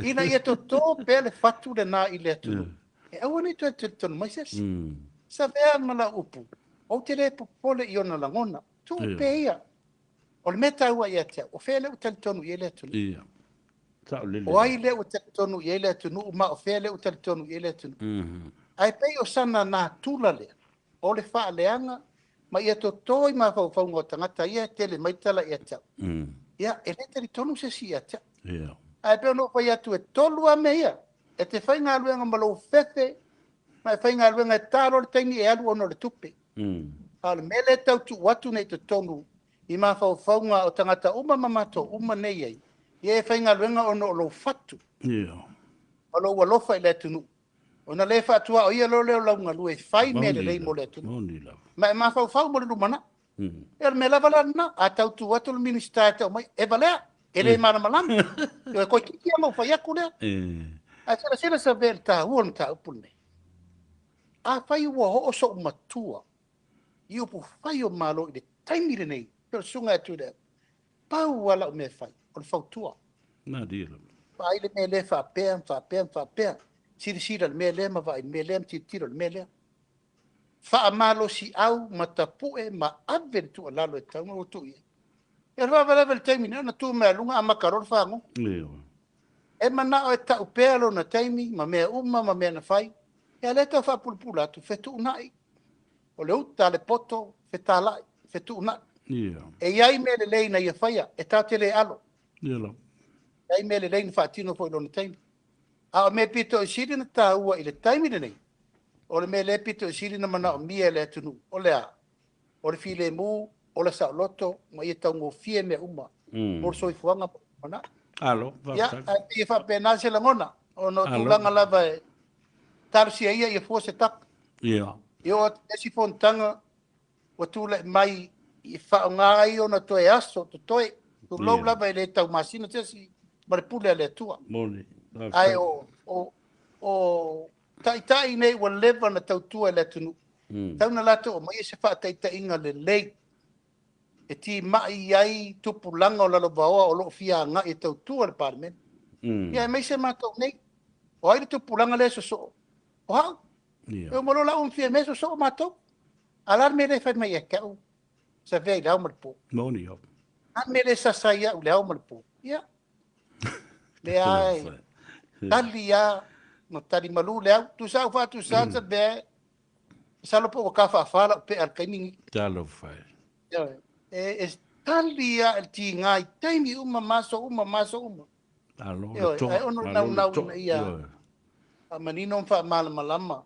Ina ia totō pea le fatu lena i le atunuu. E aua ne i toe talitonu mai se isi. Savea ma lau upu, ou te le popole i ona lagona. Tuu pea ia. O le mea taua ia te au, o fea lea ua talitonu i ai le atunuu? O ai lea ua talitonu i ai le atunuu ma o fea lea ua talitonu i ai le atunuu? Ae pei o sana natura lea, o le faaleaga ma ia toto i mafaufauga o tagata ia e tele mai tala ia te au. Ia, e le talitonu se isi ia te au. Ae pei ona ou fai atu e tolu lava mea ia, e te faigaluega ma lou fefe, ma e faigaluega e ta loa le taimi e alu ona o le tupe. A o le mea lea e tau tuu atu nei i totonu i mafaufauga o tagata uma ma matou uma nei ai, ia e faigaluega ona o lou fatu ma lou alofa i le atunuu. Ona le faatuaoia loa lea o lau galue e fai mea lelei mo le atunuu. Ma e mafaufau mo le lumanai. Ia o le mea lava la lena, a tau tu atu le Minisita e tau mai, e valea, e le malamalama. Ia toeitiiti lava ou fai atu lea. Ae silasila Savea i le taua o le mataupu lenei. Afai ua oo sou matua i upufai o Malo i le taimi lenei, pei o le susuga ia Tuilaepa, Pau lava lau mea e fai, o le fautua. Malie lava. Vaai le mea lea faapea ma faapea ma faapea. Silasila i le mea lea ma vaai i le mea lea ma tilotilo i le mea lea. Faamalosiau ma tapue ma ave le tuualalo e tatau ona tuu i ai. Ia o le faalavelave i le taimi nei ona tu mai lava i luga amata loa le fagogo. Ioe. E manao e tau pea lona taimi ma mea uma ma mea na fai. Ia lea e tau faapulapula atu, fetuunai. O le uta a le poto, fetalai, fetuunai. E i ai mea lelei na ia faia, e tatou te le alo. E i ai mea lelei na faatino foi i lona taimi. A o mea pito i sili ona taua i le taimi lenei, o le mea lea pito i sili ona manaomia e le atunuu, o le a? O le filemu, ola saoloto ma ia taugofie mea uma mo le soifuaga ma le lumanai. Alo, Ia, faafetai. ae pei e faapena se lagona, ona o Alo. tulaga lava e talosia ia ia fua se tapa. Ia. I oo atu i le isi fonotaga ua tulai mai i faaaoga ai ona toe aso totoe, tulou Ia. lava e le taumasina se isi ma le pule a le Atua. Moni, Ae faafetai. o, o, o taitai nei ua leva ona tautua i le atunuu, tatau ona latou aumaia se faataitaiga lelei e timai ai tupulaga o lalovaoa o lo o fia agai e tautua le Palemene. Ia aemaise matou nei, o ai le tupulaga lea e sosoo? O au. E uma loa lau fia mea sosoo matou. A o le a le mea lea e fai mai ia te au, savea i le ao ma le po? Moni lava. A le mea lea e sasa ai au i le ao ma le po? Ia, leai. Tali lava ma tali malu le au. Tusa au faatusa atu mea, masalo po ua kafaafa lau pea i le taimi lenei. Talofa e. Ioe. E tali lava i le tiga i taimi uma ma aso uma ma aso uma. Malo le Ioe, toa, ae ono malo le naunau toa. ina ia Ioe. faamanino ma faamalamalama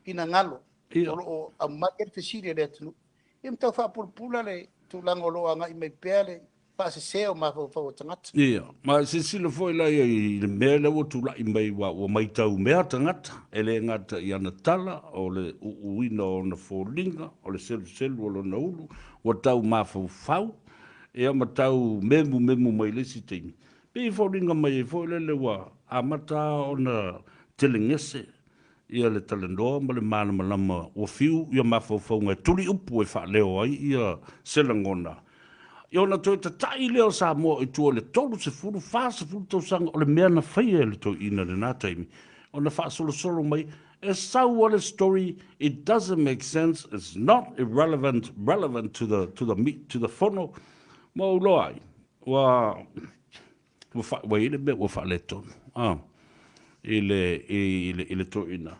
finagalo Ia. o lo o aumai ai le fesili a le atunuu. Ia ma tau faapulapula le tulaga o lo o agai mai pea le faasese o mafaufau o tagata. Ia, ma silasila foi la ia i le mea lea ua tulai mai aua ua maitau mea tagata, e le gata i ana tala, o le uuina o ona foliga, o le seluselu o lona ulu, ua tau mafaufau, ia ma tau memumemu mai i le isi taimi. Pei e foliga mai ai foi lele ua amata ona telegese ia le talanoa ma le malamalama ua fiu ia mafaufauga e tuli upu e faaleo ai ia se lagona, ia ona toe tata'i lea o Samoa i tua i le 30, 40 tausaga o le mea na faia e le toeaina i lena taimi, ona faasolosolo mai e sau a le story, it doesn't make sense, it's not irrelevant, relevant to the, to the, to the fono, ma ou iloa ai, ua Ua fa, ua i ai le mea ua faaletonu, a, i le, i le, i le toeaina.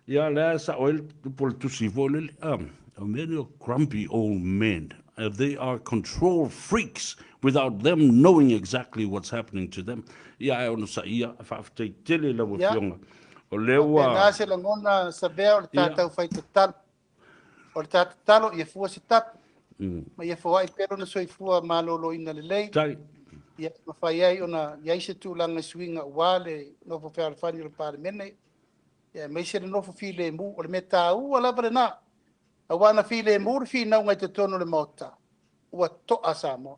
Ia, lea e sao ai le upu o le tusi foi lele, a, o mea nei o grumpy old men, they are control freaks without them knowing exactly what's happening to them. Ia, ae onosaia, faafetai tele i lau Ia, Afioga. O lea ua. faapena se lagona Savea o le Ia. ta taufai tatalo. O le ta tatalo ia fua se tapu, ma ia foai pea lona soifua maloloina lelei, Tai. ia mafai ai ona i ai se tulaga i suiga aua le nofo fealofani o le Palemene, ia aemaise le nofo filemu. O le mea taua lava lena, aua ana filemu le finauga i totonu o le Maota, ua to'a Samoa.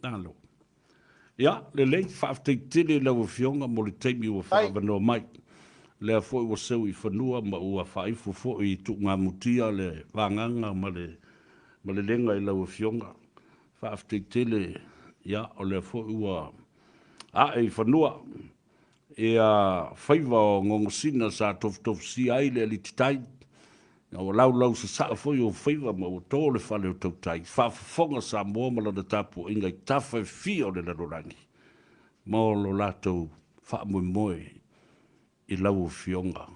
Malo. Ia, lelei, faafetai tele i lau Afioga mo le taimi ua Ai. faaavanoa mai. Lea foi ua seu i fanua ma ua faaifo foi i tuugamutia le vagaga ma le ma le lega i lau Afioga. Faafetai tele, ia, o lea foi ua ae i fanua ia faiva o gogosina sa tofutofusia ai le alititai, a ua laulausasaa foi ou faiva ma ua to le fale o tautai, faafofoga Samoa ma lana tapuaiga i tafa e fia o le lalolagi mo lo latou faamoemoe i lau Afioga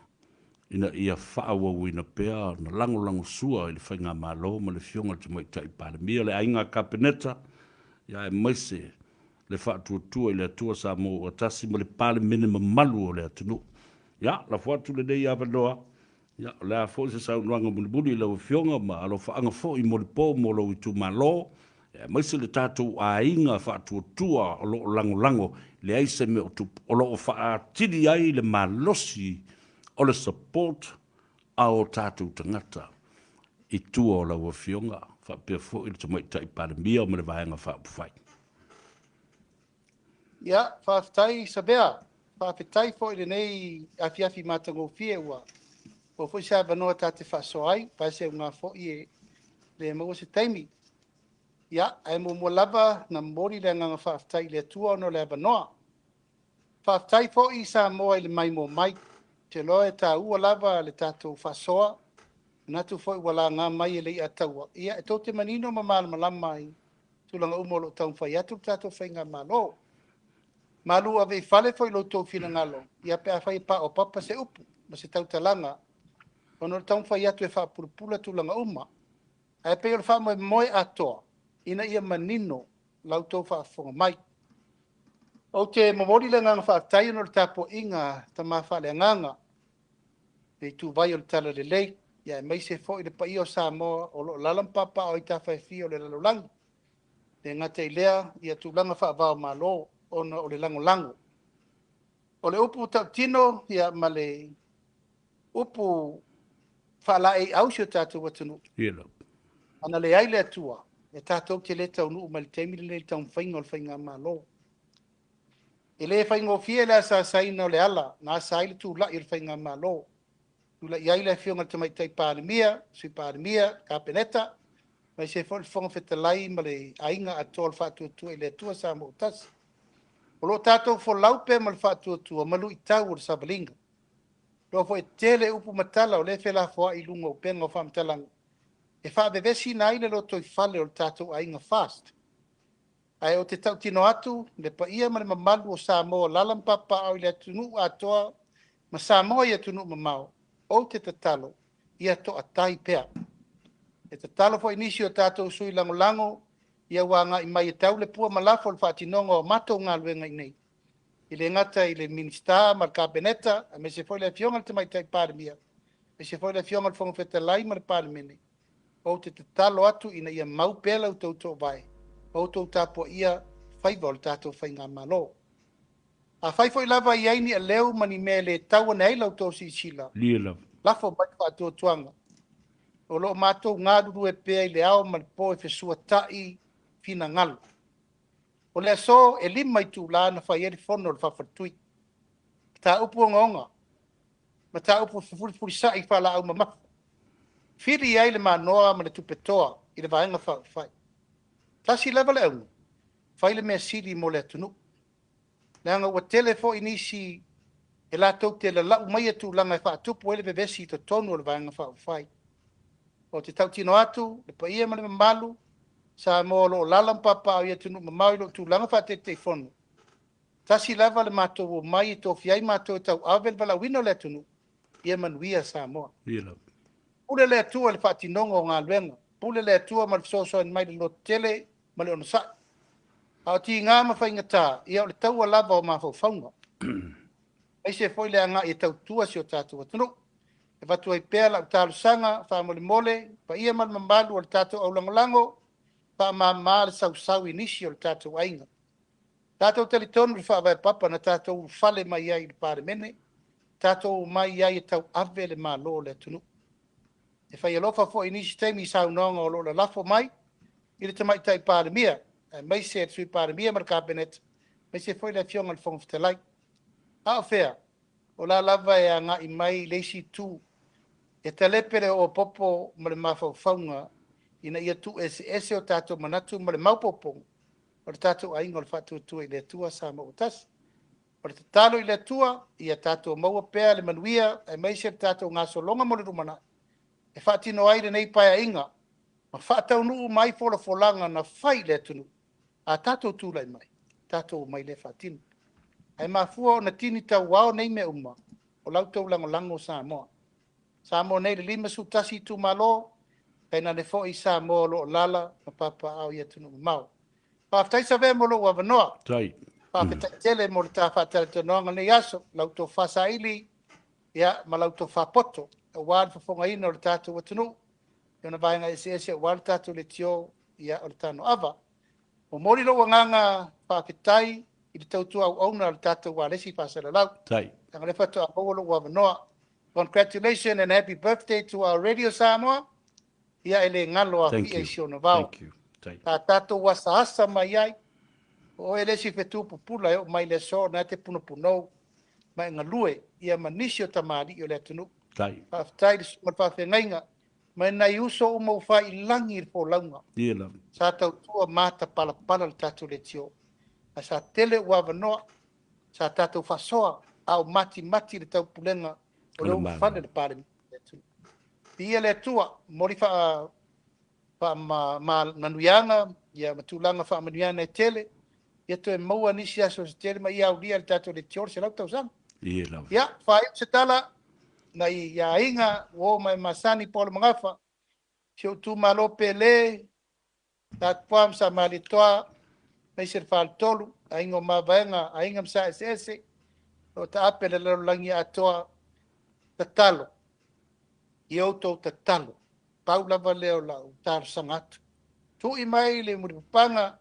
ina ia faaauauina pea ona lagolagosua i le Faigamalo ma le Afioga i le Tamaitai Palemia, le Aiga Kapeneta, ia aemaise le faatuatua i le Atua Samoa ua tasi ma le Palemene mamalu o le atunuu. Ia, lafo atu lenei avanoa, ia, o le a foi se saunoaga mulimuli i lau Afioga ma alofaaga foi mo le po mo lou itumalo, aemaise le tatou aiga faatuatua o lo o lagolago, leai se mea o tupu, o lo o faaatili ai le malosi o le support a o tatou tagata i tua o lau Afioga faapea foi le Tamaitai Palemia ma le Vaega Faaupufai. Ia, faafetai Sabea. Faafetai foi i lenei afiafi matagofie ua maua foi se avanoa ta te faasoa ai, paeseuga foi e le maua se taimi. Ia, ae muamua lava na momoli le agaga faafetai i le Atua ona o le avanoa. Faafetai foi Samoa i le maimoa mai. Ou te iloa e taua lava le tatou faasoa, manatu foi ua laga mai e Leiataua, ia e tou te manino ma malamalama i tulaga uma o lo o taumafai atu le tatou faigamalo. Malu ave i fale foi lo outou finagalo, ia pe afai e paopapa se upu ma se tautalaga, ona o le taumafai atu e faapulapula tulaga uma. Ae pei o le faamoemoe atoa ina ia manino la outou faafofoga mai. Ou te momoli le agaga faafetai ona o le tapuaiga a tama faaleagaga, le ituvai o le talalelei, ia aemaise foi le paia o Samoa o lo o alaala ma papaaao i tafa e fia o le lalolagi. E le gata i lea, ia tulaga faava-o-Malo ona o le lagolago. O le upu tautino ia ma le upu faalaeiau si o tatou atunuu, ana leai le Atua, e tatou te le taunuu mai le taimi lenei i le taumafaiga o le faigamalo. E le faigofie le asaasaina o le ala na asa ai le tulai o le faigamalo. Tulai ai le Afioga i le Tamaitai Palemia, Sui Palemia, Kapeneta, aemaise foi le Fofoga Fetalai ma le aiga atoa o le Faatuatua i le Atua Samoa ua tasi. O lo o tatou folau pea ma le faatuatua ma luitau o le savaliga. Iloa foi e tele upu ma tala o lea e felafoai i luga o upega o faamatalaga e faavevesiina ai le lotoifale o le tatou aiga FAST. Ae ou te tautino atu le paia ma le mamalu o Samoa o lala ma papaaao i le atunuu atoa ma Samoa i atunuu mamao, ou te tatalo ia toatai pea. E tatalo foi i nisi o tatou sui lagolago ia ua agai mai e tau le pua ma lafo le faatinoga o matou galuega i inei. E le gata i le Minisita ma le Kapeneta, aemaise foi le Afioga i le Tamaitai Palemia, aemaise foi le Afioga i le Fofoga Fetalai ma le Palemene. Ou te tatalo atu ina ia mau pea la outou toovae ma outou tapuaia faiva o le tatou faigamalo. Afai foi lava e i ai ni aleu ma ni mea e le tau ane ai la outou silasila, lafo mai le faatuatuaga. O lo o matou galulue pea i le ao ma le po e fesuata'i finagalo. O le aso e 5 itula na fai ai le fono a le faafaletui. Mataupu ogaoga, mataupu fefulifulisai faalaau mamafa. Fili ai le manoa ma le tupetoa i le Vaega Faaupufai. Tasi lava le auga, fai le mea sili mo le atunuu. Leaga ua tele foi nisi e latou te lalau maia tulaga e faatupu ai le vevesi i totonu o le Vaega Faaupufai. Ou te tautino atu le paia ma le mamalu Samoa o lo o lala ma papaaao i atunuu mamao i lou tulaga faa-Taitaifono. Tasi lava le matou omai e tofia ai matou e tauave le valaauina o le atunuu, ia manuia Samoa. Pule le Atua i le faatinoga o galuega, pule le Atua ma le fesoasoani mai i le lototele ma le onosai. A o tiga ma faigata, ia o le taua lava o mafaufauga. Aemaise foi le agai e tautua si o tatou atunuu. E avatu ai pea lau talosaga faamolemole, paia ma le mamalu o le tatou aulagolago, faamama le sausau i nisi o le tatou aiga. Tatou talitonu i le faavae papa na tatou ulufale mai ai i le Palemene, tatou omai ai e tauave le Malo o le atunuu. E fai alofa foi i nisi taimi i saunoaga o lo o lalafo mai i le Tamaitai Palemia, aemaise le Sui Palemia ma le Kapeneta, aemaise foi le Afioga i le Fofoga Fetalai. A o fea, o la lava e agai mai le isi itu, e talepe le oopopo ma le mafaufauga ina ia tuueseese o tatou manatu ma le maopoopoga o le tatou aiga o le Faatuatua i le Atua Samoa ua tasi. O le tatalo i le Atua, ia tatou maua pea le manuia, aemaise le tatou gasologa mo le lumanai, e faatino ai lenei paeaiga ma faataunuu mai folafolaga na fai i le atunuu. A tatou tulai mai, tatou omai lea faatino. Ae mafua ona tini tauao nei mea uma, o la outou lagolago Samoa. Samoa nei le 51 itumalo, tainane foi Samoa o lo o lala ma papaaao i atunuu mamao. Faafetai Savea mo lou avanoa. Faafetai tele mo le ta faatalatalanoaga i lenei aso, la outou fasaili ia, ma la outou faapoto, aua le fofogaina o le tatou atunuu, i ona vaega eseese aua le tatou leitio, ia, o le tanoava. Momoli lou agaga faafetai i le tautua auauna a le tatou alesi faasalalau. Leaga o lea faatoa maua lou avanoa. Congratulations and happy birthday to our Radio Samoa. Ia e le galo afia i si ona vao. Sa tatou asaasa mai ai. O oe le isi fetu pupula e oo mai le aso na te punopunou ma e galue ia ma nisi o tamalii o le atunuu. Faafetai i le susuga i le faafeagaiga ma nai uso uma ua fai i lagi i le folauga. Sa tautua matapalapala le tatou leitio. Ae sa tele ua avanoa, sa tatou faasoa, a o matimati le taupulega o le ulufale le Palemene. Viia le Atua, momoli faamanuiaga ia ma tulaga faamanuiaga e tele, ia toe maua nisi aso se tele ma ia aulia le tatou leitio le 100 tausaga. Ia, faaiu se tala, nai aiga, uo ma e masani Paolo Magafa, si ou itumalo pele, Tatupuā ma Samalietoa, aemaise le faletolu, aiga o Mavaega, aiga ma sa eseese, o taape le lalolagi atoa, tatalo, ia outou tatalo, pau lava lea o lau talosaga atu. Tui mai le mulipapaga,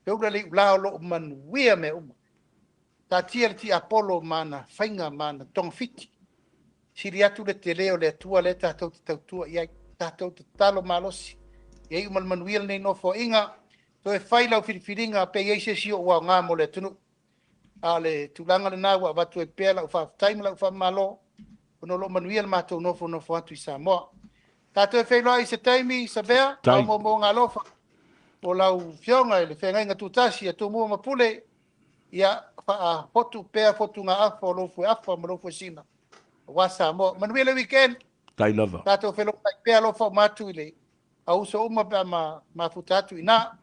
feula le iulā o lo o manuia mea uma. Taatia le tiapolo ma ana faiga ma ana togafiti. Sili atu le tele o le Atua lea tatou te tautua i ai. Tatou tatalo malosi. Ia iu ma le manuia lenei nofoaiga. Toe fai lau filifiliga pe i ai se isi ou aoga mo le atunuu. A o le tulaga lena ua avatu ai pea lau faafetai ma lau faamalo, ona o lo o manuia le matou nofonofo atu i Samoa. Tatou e feiloai i se taimi, Savea, faamoomooga alofa o lau afioga i le feagaiga tutasi a Tumua ma Pule, ia faafotu pea fotugaafa o lou fueafa ma lou fuesina aua Samoa. Manuia le weekend. Tai lava. Tatou feiloai pea alofa uma atu i le auuso uma pe a mafuta atu i ina.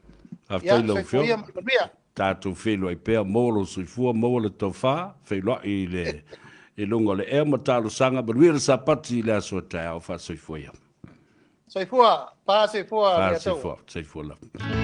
Faafetai i lau Afioga. Tatou feiloai pea, maua lou soifua, maua le tofa, feiloai i le i luga o le ea ma talosaga, manuia le Sapati i le aso a taeao, faasoifua ia. Soifua, pa soifua. Fa soifua, soifua lava.